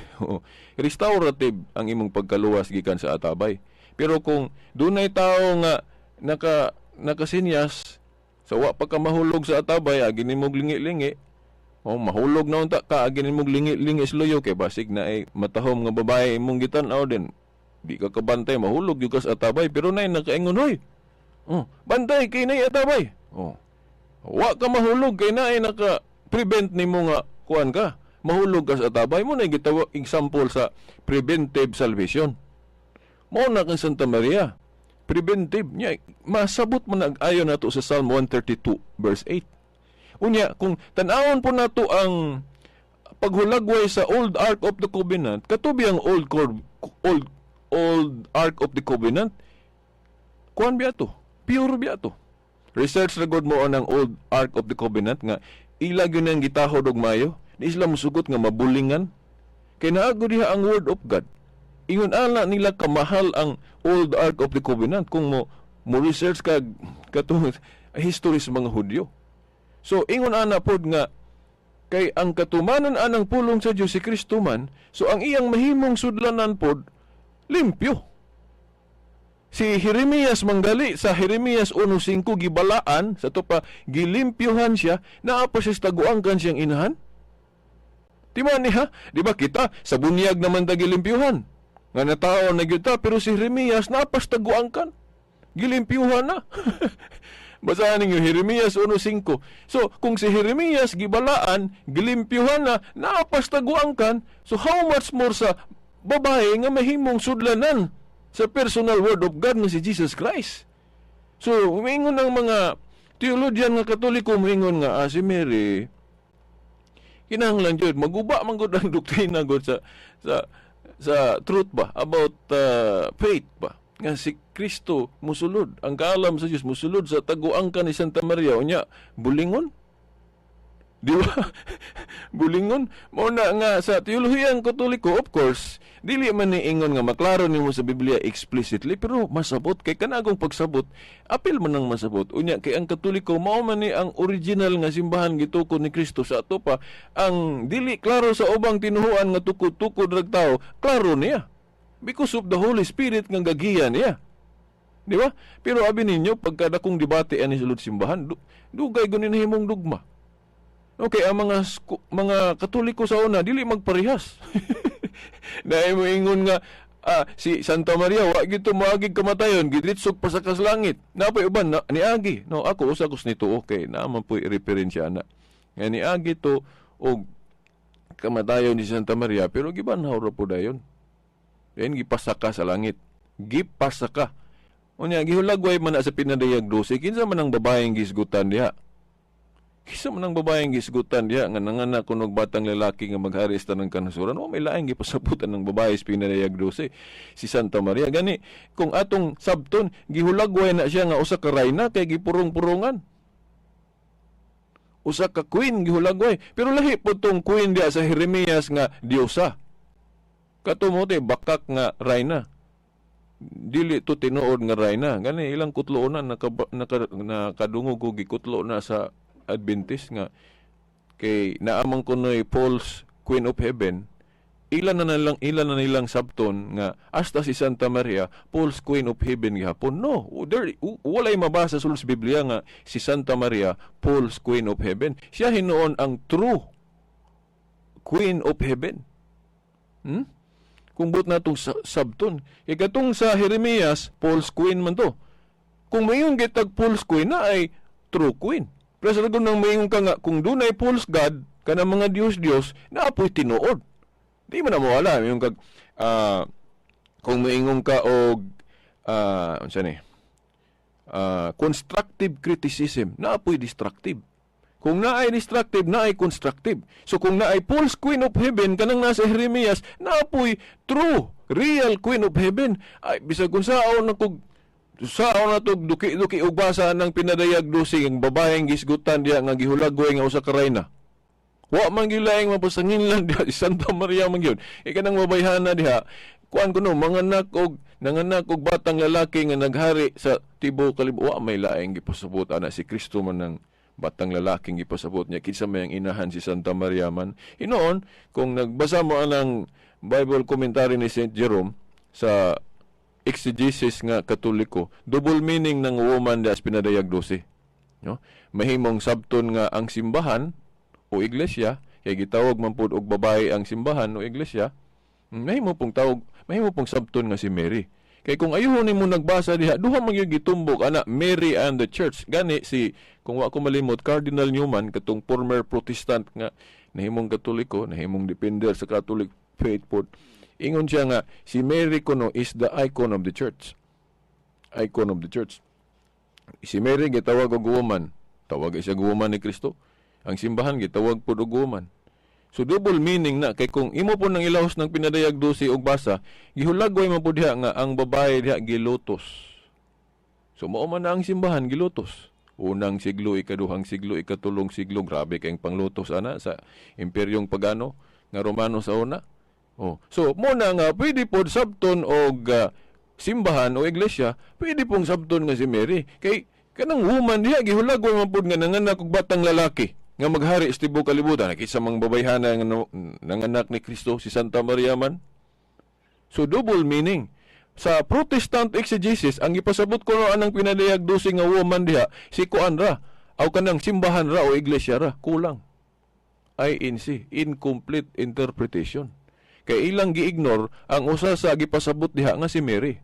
Restorative ang imong pagkaluwas gikan sa atabay. Pero kung dunay tawo nga nakasinyas sa wa pa ka mahulog sa atabay, agi nimog lingi-lingi, oh, mahulog na unta ka, agi nimog lingi-lingi sa luyo kay basig na ay matahom nga babae imong gitan-aw, din di ka kabantay, mahulog gyud ka sa atabay. Pero nay nakaingon, "Hoy, oh, bantay kay nay atabay." Oh, wa ka mahulog kay naay naka prevent nimo nga kuan ka, mahulog ka sa atabay. Mo na gitawag example sa preventive salvation. Mo na kang Santa Maria, preventive niya. Masabot mo na ayon nato sa Psalm 132 verse 8. Unya kung tan-awon po nato ang paghulagway sa Old Ark of the Covenant, katubi ang old Ark of the Covenant, kuan biya to, pure biya to. Research ra gud mo ang Old Ark of the Covenant nga ila gyud nang gitahod og mayo, di sila musugot nga mabulingan kay naa gud diha ang Word of God. Ingon ana nila kamahal ang Old Ark of the Covenant kung mo research ka katong history sa mga Hudyo. So ingon ana pod nga kay ang katumanan anang pulong sa Dios si Kristo man, so ang iyang mahimong sudlanan pod limpyo. Si Jeremias manggali sa Jeremias 1:5, gibalaan sa to pa, gilimpyuhan siya, naa pa siya sa taguangkan siyang inahan. Di man niya, di ba kita sa bunyag naman ta gilimpyuhan? Nga natao na gyud ta, pero si Jeremias naa pa sa taguangkan. Gilimpyuhan na. Basahan ninyo Jeremias 1:5. So, kung si Jeremias gibalaan, gilimpyuhan na, naa pa sa taguangkan, so how much more sa babae nga mahimong sudlanan sa personal Word of God nga si Jesus Christ? So, umingon ang mga theologian nga Katoliko, umingon nga si Mary kinahanglan jud maguba man gud ang doktrina gud sa truth ba about faith ba nga si Kristo musulod, ang kaalam sa Dios musulod sa taguangkan ni Santa Maria, unya bulingon, di ba? Bulingon. Mao na nga sa teolohiyang Katoliko, of course, dili man ni ingon nga maklaro nimo sa Biblia explicitly, pero masabot kay kanagong pagsabot, apil man ang masabot. Unya kay ang Katoliko mao man ni ang original nga simbahan gitukod ni Kristo sa ato pa. Ang dili klaro sa ubang tinuhuan nga tukod-tukod rag tao, klaro niya because of the Holy Spirit nga gagiya niya. Di ba? Pero abi ninyo, pagkadakong debate ani sulod simbahan, dugay gud ni nahimong dugma. Okay, ang mga Katoliko sa una dili magparehas. Naay mo ingon nga si Santa Maria wa gito moagig kamatayon, gidritsog pa sa langit. Napay uban na, niagi. No, ako usa ko nito, okay, naa man po'y referensya na. Nga niagi to og kamatayon ni Santa Maria, pero gibanhaw ra po dayon. Then gipasaka sa langit. Gipasaka. Unya gihulagway man na sa Pinadayag 12, kinsa man ang babaeng gisgutan diha? Kinsa man ang babaeng gisgutan diha nga nanganak kunog batang lalaki nga maghari sa tanang kanasuran? O may laing gipasabutan ng babae sa Pinadayag 12, si Santa Maria. Gani kung atong sabton, gihulagway na siya nga usa ka rayna kay gipurong-purungan. Usa ka queen gihulagway. Pero lahi po tong queen diha sa Jeremias nga diosa. Kato mo te bakak nga rayna. Dili to tinuod nga rayna. Gani ilang kutlonan nakadungog ko gikutlo na sa Adventist nga kay naamang kunoy false Queen of Heaven, ilan na nilang sabton nga hasta si Santa Maria false Queen of Heaven gihapon. No, there walay mabasa sulod sa Biblia nga si Santa Maria false Queen of Heaven. Siya hinuon ang true Queen of Heaven. Kung buot natong sabton kay katong sa Jeremias false queen man to. Kung mayon gitag false queen na ay true queen. Pero sa nang mayon ka nga kung dunay false god kanang mga Diyos-Diyos na apoy tinuod. Di man na mawala yung kag kung moingon ka og unsa ni constructive criticism, na apoy destructive. Kung naay destructive, naay constructive. So kung naay false Queen of Heaven kanang nasa Jeremias, naapoy true, real Queen of Heaven. Ay bisag kung saon na kog saon na tog duki-duki og basa ng Pinadayag 12 ang babaeng gisgutan diha nga gihulagway nga usa ka rayna. Wa man gilaing mapasangin lang diha si Santa Maria man gyud. Ika nang babayhana diha, kuan kuno manganak og Nanganak og batang lalaki nga naghari sa tibuok kalibutan. Wa may laing gipasabot ana, si Kristo man ang batang lalaking gipasabot niya. Kinsa may ang inahan, si Santa Maria man. Hinoon, kung nagbasa mo anang Bible commentary ni Saint Jerome sa exegesis nga Katoliko, double meaning ng woman das Pinadayag 12. No? Mahimong sabton nga ang simbahan o iglesia, kay gitawag man pud og babae ang simbahan o iglesia, mahimo pong tawag, mahimo pong sabton nga si Mary. Kay kung ayuhon nimo nagbasa diha, duha man gyud gitumbok ana, Mary and the Church. Gani si, kung wa ko malimot, Cardinal Newman, katong former Protestant nga nahimong Katoliko, nahimong defender sa Catholic faith pod. Ingon siya nga si Mary kuno is the icon of the Church. Icon of the Church. Si Mary gitawag og woman. Tawag siya og woman ni Kristo. Ang simbahan gitawag pud og woman. So double meaning na kay kung imo po nang ilahos ng Pinadayag 12 og basa, gihulagway man pud diha nga ang babae diha gilutos. So mao man na ang simbahan gilutos. Unang siglo, ikaduhang siglo, ikatulong siglo, grabe kayong panglutos ana sa imperyong pagano nga Romano sa una. Oh. So mo na nga pwede pod sabton og simbahan o iglesia, pwede pong sabton nga si Mary. Kay kanang woman diha gihulagway man pod nga nanganak og batang lalaki nga maghari sa tibuok kalibutan. Kinsa mang babayhana nga nanganak ni Kristo, si Santa Maria man. So double meaning. Sa Protestant exegesis, ang ipasabot ko no anang Pinadayag 12 nga woman diha, si kuan ra, aw kanang simbahan ra o iglesia ra, kulang. INC, incomplete interpretation. Kay ilang gi-ignore ang usa sa gipasabot diha nga si Mary.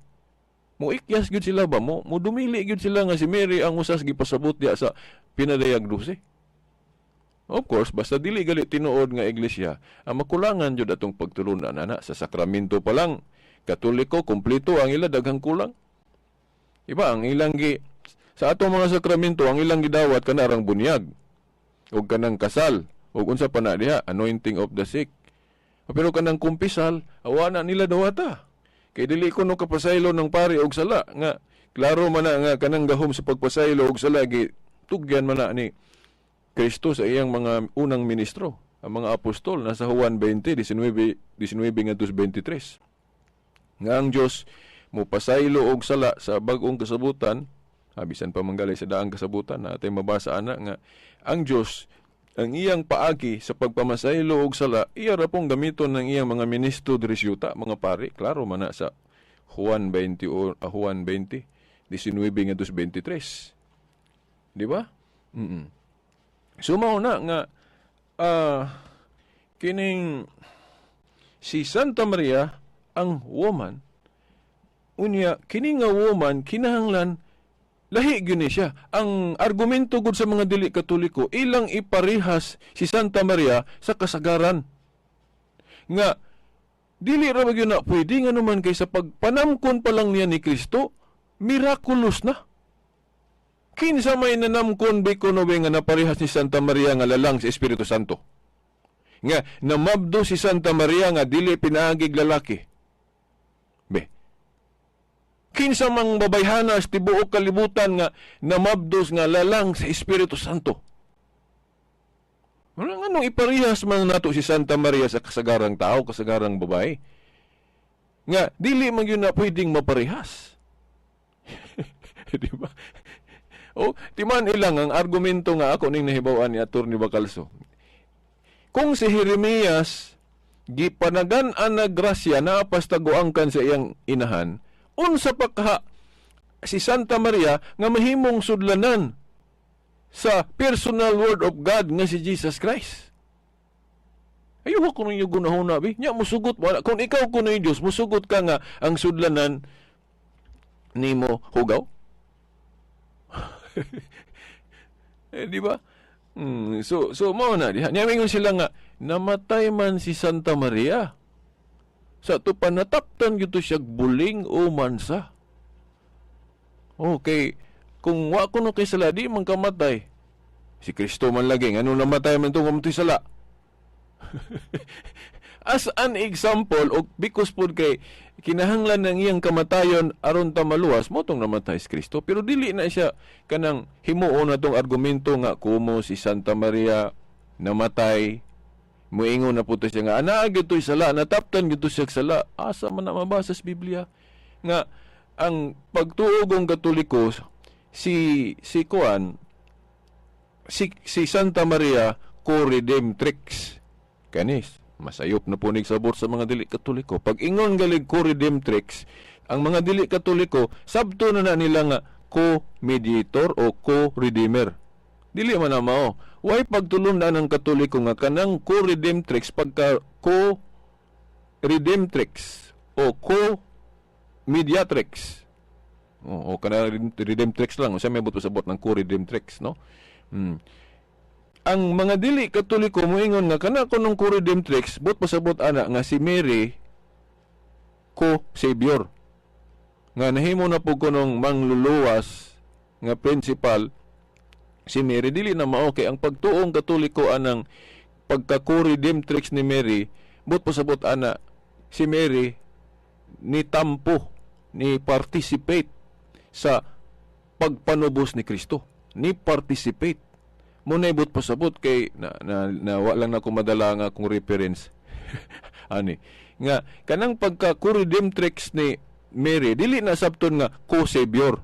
Mo ikyas gyud sila ba mo, mo dumili gyud sila nga si Mary ang usa sa gipasabot diha sa Pinadayag 12. Of course, basta dili gali tinuod nga iglesia, ang makulangan jud atong pagtulunan ana sa sakramento pa lang. Katoliko, kompleto ang ila, daghang kulang. Iba ang ilang gi sa atong mga sakramento, ang ilang gidawat kanarang bunyag ug kanang kasal ug unsa pa na diha, anointing of the sick. Pero kanang kumpisal, awa na nila dawata. Kay dili ko no kapasaylo ng pari og sala nga klaro man na nga kanang gahom sa pagpasaylo og sala gi tugyan man na ni Kristo sa iyang mga unang ministro, ang mga apostol, nasa Juan 20, 19, 19 ngadto 23. Nga ang Dios mo pasaylo og sala sa bag-ong kasabutan, bisan pa manggalay sa daang kasabutan, na atay mabasa ana nga ang Dios ang iyang paagi sa pagpamasaylo og sala, iya ra pong gamiton ng iyang mga ministro diri sa yuta, mga pari, klaro man na sa Juan 20 o Juan 20, 19 ngadto 23. Di ba? So mao na nga kining si Santa Maria ang woman, unya kini nga woman kinahanglan lahi gyud ni siya. Ang argumento gud sa mga dili Katoliko, ilang iparehas si Santa Maria sa kasagaran nga dili ra ba gyud na pwede, nga naman kay sa pagpanamkon pa lang niya ni Kristo, miraculous na. Kinsa may nanamkon bi kuno nga naparehas ni Santa Maria nga lalang sa Espiritu Santo? Nga namabdo si Santa Maria nga dili pinaagig lalaki. Be. Kinsa mang babayhana sa tibuok kalibutan nga namabdos nga lalang sa Espiritu Santo? Wala, nganong iparehas man nato si Santa Maria sa kasagarang tao, kasagarang babae? Nga dili man yun na pwedeng maparehas. Di ba? O, timan ilang ang argumento nga ako ning nahibaw-an ni Atty. Bacalso. Kung si Jeremias gipanagan ang grasya na pastaguangkan sa iyang inahan, unsa pa kaha si Santa Maria nga mahimong sudlanan sa personal word of God nga si Jesus Christ? Ayuha ko ninyo gunahuna bi. Nya musugot mo. Kung ikaw kuno yung Diyos, musugot ka nga ang sudlanan nimo hugaw? Eh, di ba? So mao na diha. Nya mingon sila nga namatay man si Santa Maria. Sa ato pa nataptan gyud to siya buling o mansa. Okay, kung wa kuno kay sala, di man kamatay. Si Kristo man lagi, ngano namatay man to kung sala? As an example, o because pod kay kinahanglan ng iyang kamatayon aron ta maluwas, mo tong namatay si Kristo. Pero dili na siya kanang himuon na tong argumento nga kumo si Santa Maria namatay, muingon na po to siya nga anaa gyud to'y sala, nataptan gyud to siya sala. Asa man na mabasa sa Biblia? Nga ang pagtuo kong Katoliko, si si kuan si si Santa Maria co-redemptrix. Kanis masayop na po sabot sa mga dili Katoliko. Pag ingon galig co-redemptrix, ang mga dili Katoliko sabto na na nila nga co-mediator o co-redeemer. Dili man na mao. Way pagtulundan ng Katoliko nga kanang co-redemptrix, pagka co-redemptrix o co-mediatrix o kanang redemptrix lang, unsa may buot pasabot ng co-redemptrix, no? Ang mga dili Katoliko moingon nga kana kunong co-redemptrix, buot pasabot ana nga si Mary co-savior, nga nahimo na po kunong mangluluwas nga principal si Mary. Dili na mao, kay ang pagtuong Katoliko anang pagka co-redemptrix ni Mary, buot pasabot ana si Mary ni tampo, ni participate sa pagpanubos ni Kristo, ni participate mo na. Ibot pasabot kay na, na, na wa lang na ko madala nga akong reference ani nga kanang pagka co-redemptrix ni Mary, dili na sabton nga co-savior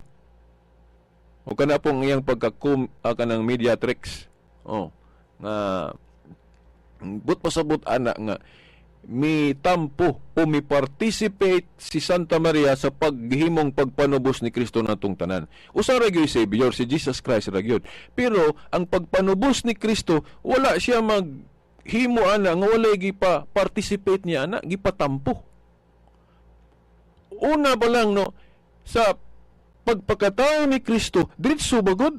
o kana pong iyang pagka kanang mediatrix. Oh, nga but pasabot ana nga mi tampo o mi participate si Santa Maria sa paghimong pagpanubos ni Kristo natong tanan. Usa ra gyud Savior, si Jesus Christ ra gyud. Pero ang pagpanubos ni Kristo, wala siya maghimo ana nga walay gipa participate niya ana, gipatampo. Una pa lang, no, sa pagpakatao ni Kristo, diretso bagod.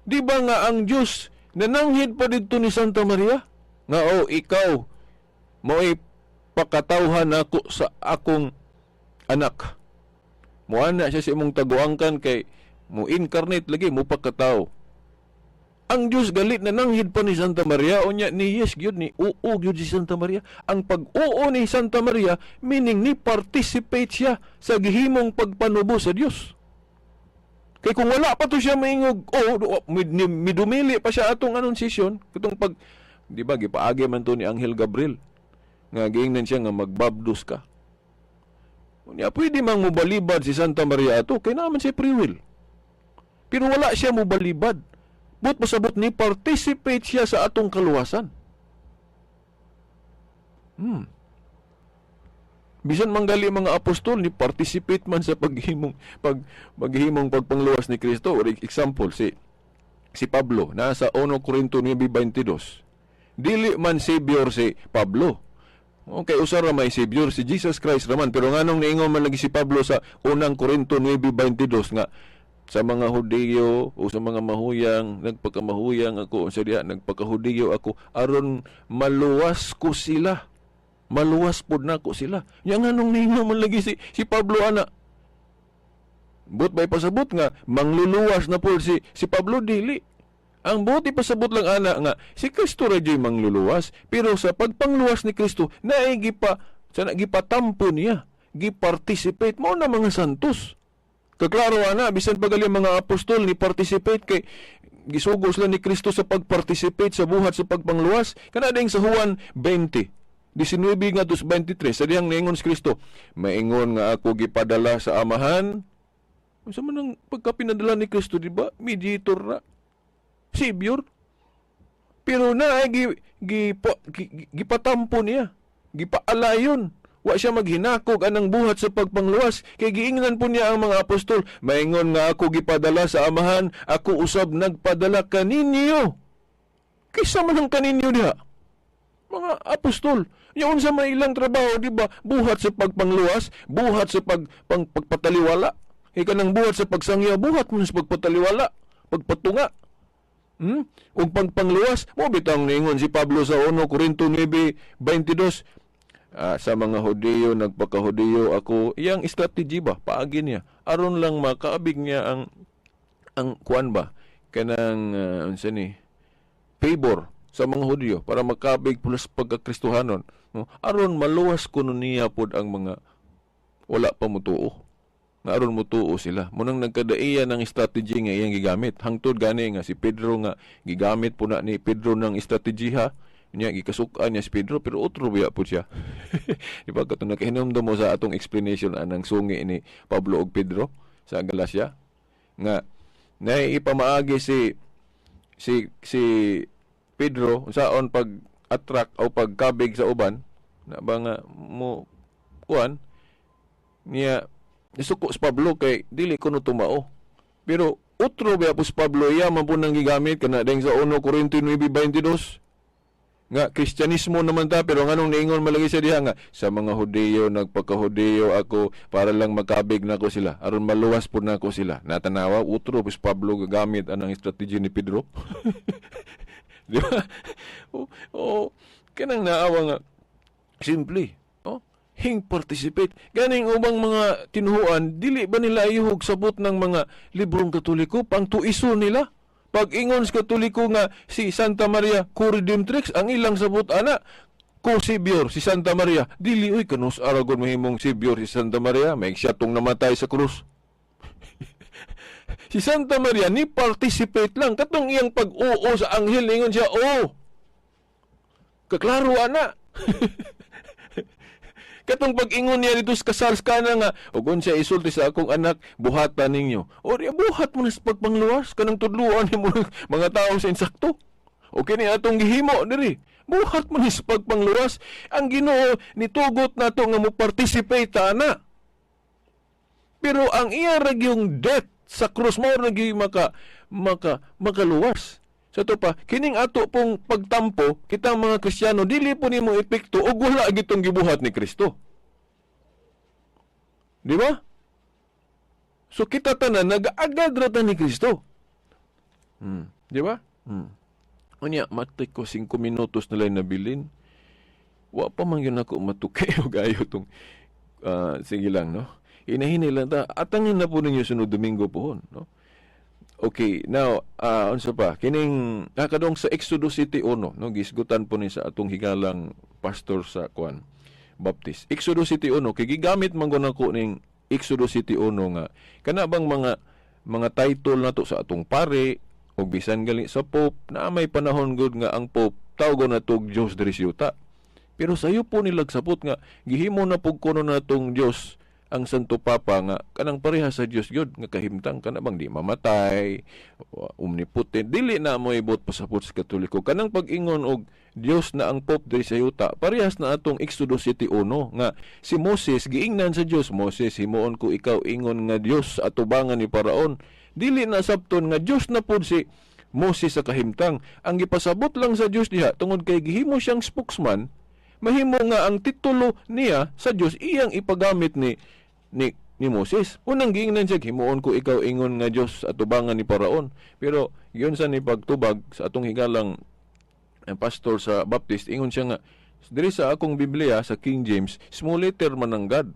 Di ba nga ang Diyos nananghid pa didto ni Santa Maria? Nga oh, ikaw mo'y pakatawhan nako sa akong anak. Muana siya sa imong taguangkan kay mo incarnate lagi, mo pagkatao. Ang Diyos galit na nanghid pa ni Santa Maria, unya ni yes gyud, ni oo gyud si Santa Maria. Ang pag-oo ni Santa Maria, meaning ni participate siya sa gihimong pagpanubo sa Dios. Kay kung wala pa to siya maingog, oh, midumili pa siya atong annunciation, katong pag, di ba, gipaagi man to ni Anghel Gabriel, nga giingnan siya nga magbabdos ka. Unya, pwede mang mobalibad si Santa Maria ato, kay naman siya free will. Pero wala siya mobalibad. But pasabot ni participate siya sa atong kaluwasan. Bisan manggali mga apostol ni participate man sa paghimong pagpangluwas ni Kristo. Or example, si si Pablo nasa 1 Corinto 9:22. Dili man savior si Pablo. Okay, usa ra may savior, si Jesus Christ raman, pero nganong niingon man lagi si Pablo sa unang Corinto 9:22 nga sa mga Hudiyo o sa mga mahuyang nagpakamahuyang ako, sa diha nagpakahudiyo ako aron maluwas ko sila, maluwas pod nako sila? Nya nganong niingon man lagi si si Pablo ana? But bay pasabot nga mangluluwas na po si si Pablo? Dili. Ang buti pasabot lang ana nga si Kristo ra gyud mangluluwas, pero sa pagpangluwas ni Kristo naay gipa sa gipatampo niya, gi-participate mo na mga santos. Kaklaro ana, bisan pa gali mga apostol ni participate kay gisugo sila ni Kristo sa pag-participate sa buhat sa pagpangluwas. Kana ding sa Juan 20 19 nga 23, sa dihang niingon si Kristo, "Maingon nga ako gipadala sa Amahan." Unsa man ang pagkapinadala ni Kristo, di ba? Mediator na. Savior. Pero na ay gipatampo niya. Gipaalayon. Wa siya maghinakog anang buhat sa pagpangluwas kay giingnan po niya ang mga apostol, "Maingon nga ako gipadala sa Amahan, ako usab nagpadala kaninyo." Kaysa man ang kaninyo diha? Mga apostol. Nya unsa may ilang trabaho, di ba? Buhat sa pagpangluwas, buhat sa pagpataliwala. Kay kanang buhat sa pagsangya, buhat mo sa pagpataliwala, pagpatunga. Ug pagpangluwas, mo bitang niingon si Pablo sa 1 Corinto 9:22, sa mga Hudiyo nagpakahudiyo ako, iyang strategy ba, paagi niya aron lang makaabig niya ang kuan ba, kanang unsa ni, favor sa mga Hudyo para makabig pulos pagkakristohanon, no? Aron maluwas kuno niya pod ang mga wala pa mutuo, nga aron mutuo sila. Munang nagkadaiya ng strategy nga iyang gigamit, hangtod gani nga si Pedro, nga gigamit po na ni Pedro ng strategy ha. Nya gikasuk-an niya si Pedro, pero otro biya po siya. Di ba katong nakahinumdum mo sa atong explanation anang sungi ni Pablo ug Pedro sa Galacia nga naipamaagi si Pedro unsaon pag attract o pagkabig sa uban na ba nga mo kuan niya, nisuko si Pablo kay dili kuno tumao. Pero otro biya po si Pablo, iya man po nang gigamit kana deng sa 1 Corinto 9:22 nga Kristyanismo naman ta, pero nganong niingon malagi siya diha nga sa mga Hudiyo nagpakahudiyo ako para lang makabig nako sila, aron maluwas pud nako sila? Natanawa, utro si Pablo gagamit anang strategy ni Pedro, di ba? O kanang naawa nga simple, oh, hing participate ganing ubang mga tinuhuan, dili ba nila ayuhog sabot ng mga librong Katoliko pang tuiso nila? Pag ingon sa Katoliko nga si Santa Maria co-redemptrix, ang ilang sabot ana co-savior si Santa Maria. Dili oy, kanus aragon mahimong savior si Santa Maria, may siya tong namatay sa krus. Si Santa Maria ni participate lang katong iyang pag-oo sa anghel, ingon siya, "Oh." Kaklaro ana. Katong pag-ingon niya dito sa kasal sa kana nga ug unsa isulti sa akong anak, buhatan ninyo. O di buhat mo na sa pagpangluwas kanang tudluan nimo mga tao sa insakto. O kini atong gihimo diri. Buhat mo ni sa pagpangluwas. Ang Ginoo nitugot nato nga mo participate ta ana. Pero ang iya ra yung death sa krus mo ra gyud maka maka makaluwas. Sa to pa, kining ato pong pagtampo, kitang mga Kristiyano, dili po nimo epekto og wala gitong gibuhat ni Kristo. Di ba? So kita tanan nag-agad ra ta ni Kristo. Di ba? Unya, matay ko, 5 minutos na lang nabilin. Wa pa man yun ako matuki og ayo tong sige lang, no? Hinahinay lang ta. Atangin na po ninyo sunod Domingo pohon, no? Okay, now, unsa pa? Kining nakadong sa Exodus 7:1, no? Gisgutan po ni sa atong higalang pastor sa kuan Baptist. Exodus 7:1 kay gigamit man gud nako ning Exodus 7:1 nga kana bang mga title nato sa atong pare o bisan gali sa Pope na may panahon gud nga ang Pope tawgon na tog Dios diri sa yuta. Pero sayo po nilagsapot nga gihimo na pug kuno natong Dios ang Santo Papa nga kanang pareha sa Dios gyud nga kahimtang, kana bang di mamatay, omnipotent. Dili na mo ibot pasapot sa Katoliko kanang pag-ingon og Dios na ang Pope diri sa yuta. Parehas na atong Exodus 7:1 nga si Moses giingnan sa Dios, "Moses, himuon ko ikaw ingon nga Dios sa atubangan ni Paraon." Dili na sabton nga Dios na pud si Moses sa kahimtang. Ang gipasabot lang sa Dios diha, tungod kay gihimo siyang spokesman, mahimo nga ang titulo niya sa Dios iyang ipagamit ni Moses. Unang giingnan siya, "Himuon ko ikaw ingon nga Dios sa atubangan ni Paraon." Pero giyon sa ni pagtubag sa atong higalang pastor sa Baptist, ingon siya nga diri sa akong Biblia sa King James, small letter man ang God.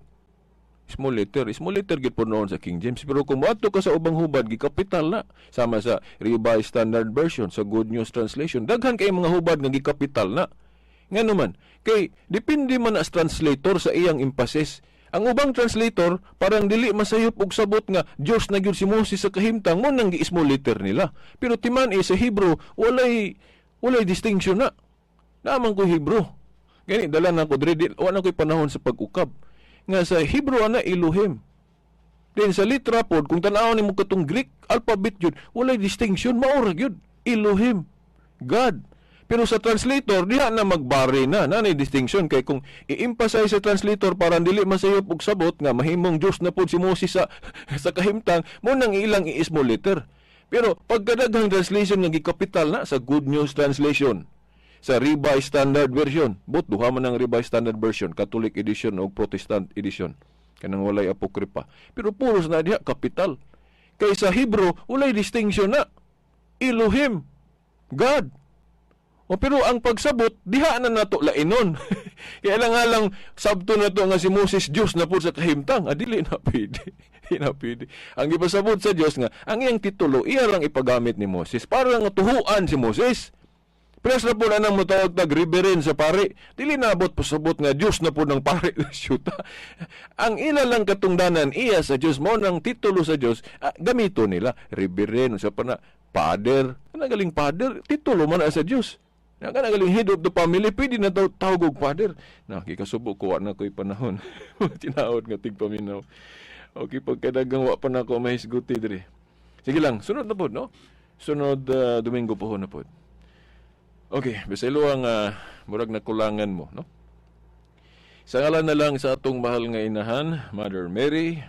Small letter, small letter gid po noon sa King James. Pero kung moadto ka sa ubang hubad, gikapital na. Sama sa Revised Standard Version, sa Good News Translation, daghan kay mga hubad nga gikapital na. Nga naman, kay depende man as translator sa iyang emphasis. Ang ubang translator, parang dili masayop og sabot nga Dios na gyud si Moses sa kahimtang mo nang gi-small letter nila. Pero timan eh, sa Hebrew, walay distinction na. Naman ko Hebrew. Gani dala na ko diri, wa na ko'y panahon sa pag-ukab. Nga sa Hebrew ana Elohim. Then sa litra pod, kung tan-awon nimo katong Greek alphabet yun, walay distinction, mao ra gyud. Elohim. God. Pero sa translator, diha na magbari na, nanay distinction kay kung i-emphasize sa translator para dili masayop og sabot nga mahimong Dios na pod si Moses sa kahimtang, mo nang ilang i-small letter. Pero pagkadaghang translation nga gikapital na sa Good News Translation, sa Revised Standard Version, but duha man ang Revised Standard Version, Catholic edition o Protestant edition, kanang walay apokripa. Pero puros na diha kapital. Kay sa Hebrew walay distinction na. Elohim, God. O pero ang pagsabot diha na nato lainon. Kaya lang nga lang sabto na to nga si Moses Dios na po sa kahimtang, ah, dili na pwede. Dili na pwede. Ang gipasabot sa Dios nga ang iyang titulo iya lang ipagamit ni Moses para nga tuhuan si Moses. Pres na po na nang motawag tag reverend sa pare. Dili na abot pasabot nga Dios na po ng pare. Syuta. Ang ila lang katungdanan iya sa Dios mo nang titulo sa Dios, gamito nila reverend sa pa na father. Ano galing father? Titulo man na sa Dios. Na kana galing head of the family, pwede na daw tawag og father. Na gikasubo ko, wa na ko'y panahon. Tinaod nga tigpaminaw. Okay, pagkadagang wa pa na ako mahisguti diri. Sige lang, sunod na pod, no? Sunod Domingo po na pod. Okay, bisaylo ang murag nakulangan mo, no? Sa ngalan na lang sa atong mahal nga inahan, Mother Mary,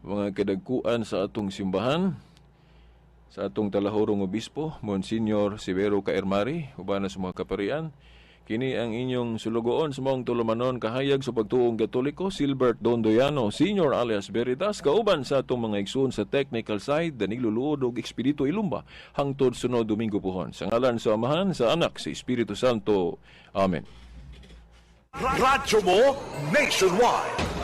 mga kadagkuan sa atong simbahan, sa atong talahorong obispo, Monsignor Severo Caermari, uban sa mga kaparian, kini ang inyong sulugoon sa maong tulumanon kahayag sa pagtuong Katoliko, Silbert Dondoyano, Senior alias Veritas, kauban sa atong mga igsoon sa technical side, Danilo Luod ug Expedito Ilumba, hangtod sunod Domingo puhon. Sa ngalan sa Amahan, sa Anak, sa Espiritu Santo. Amen. Radyo mo nationwide.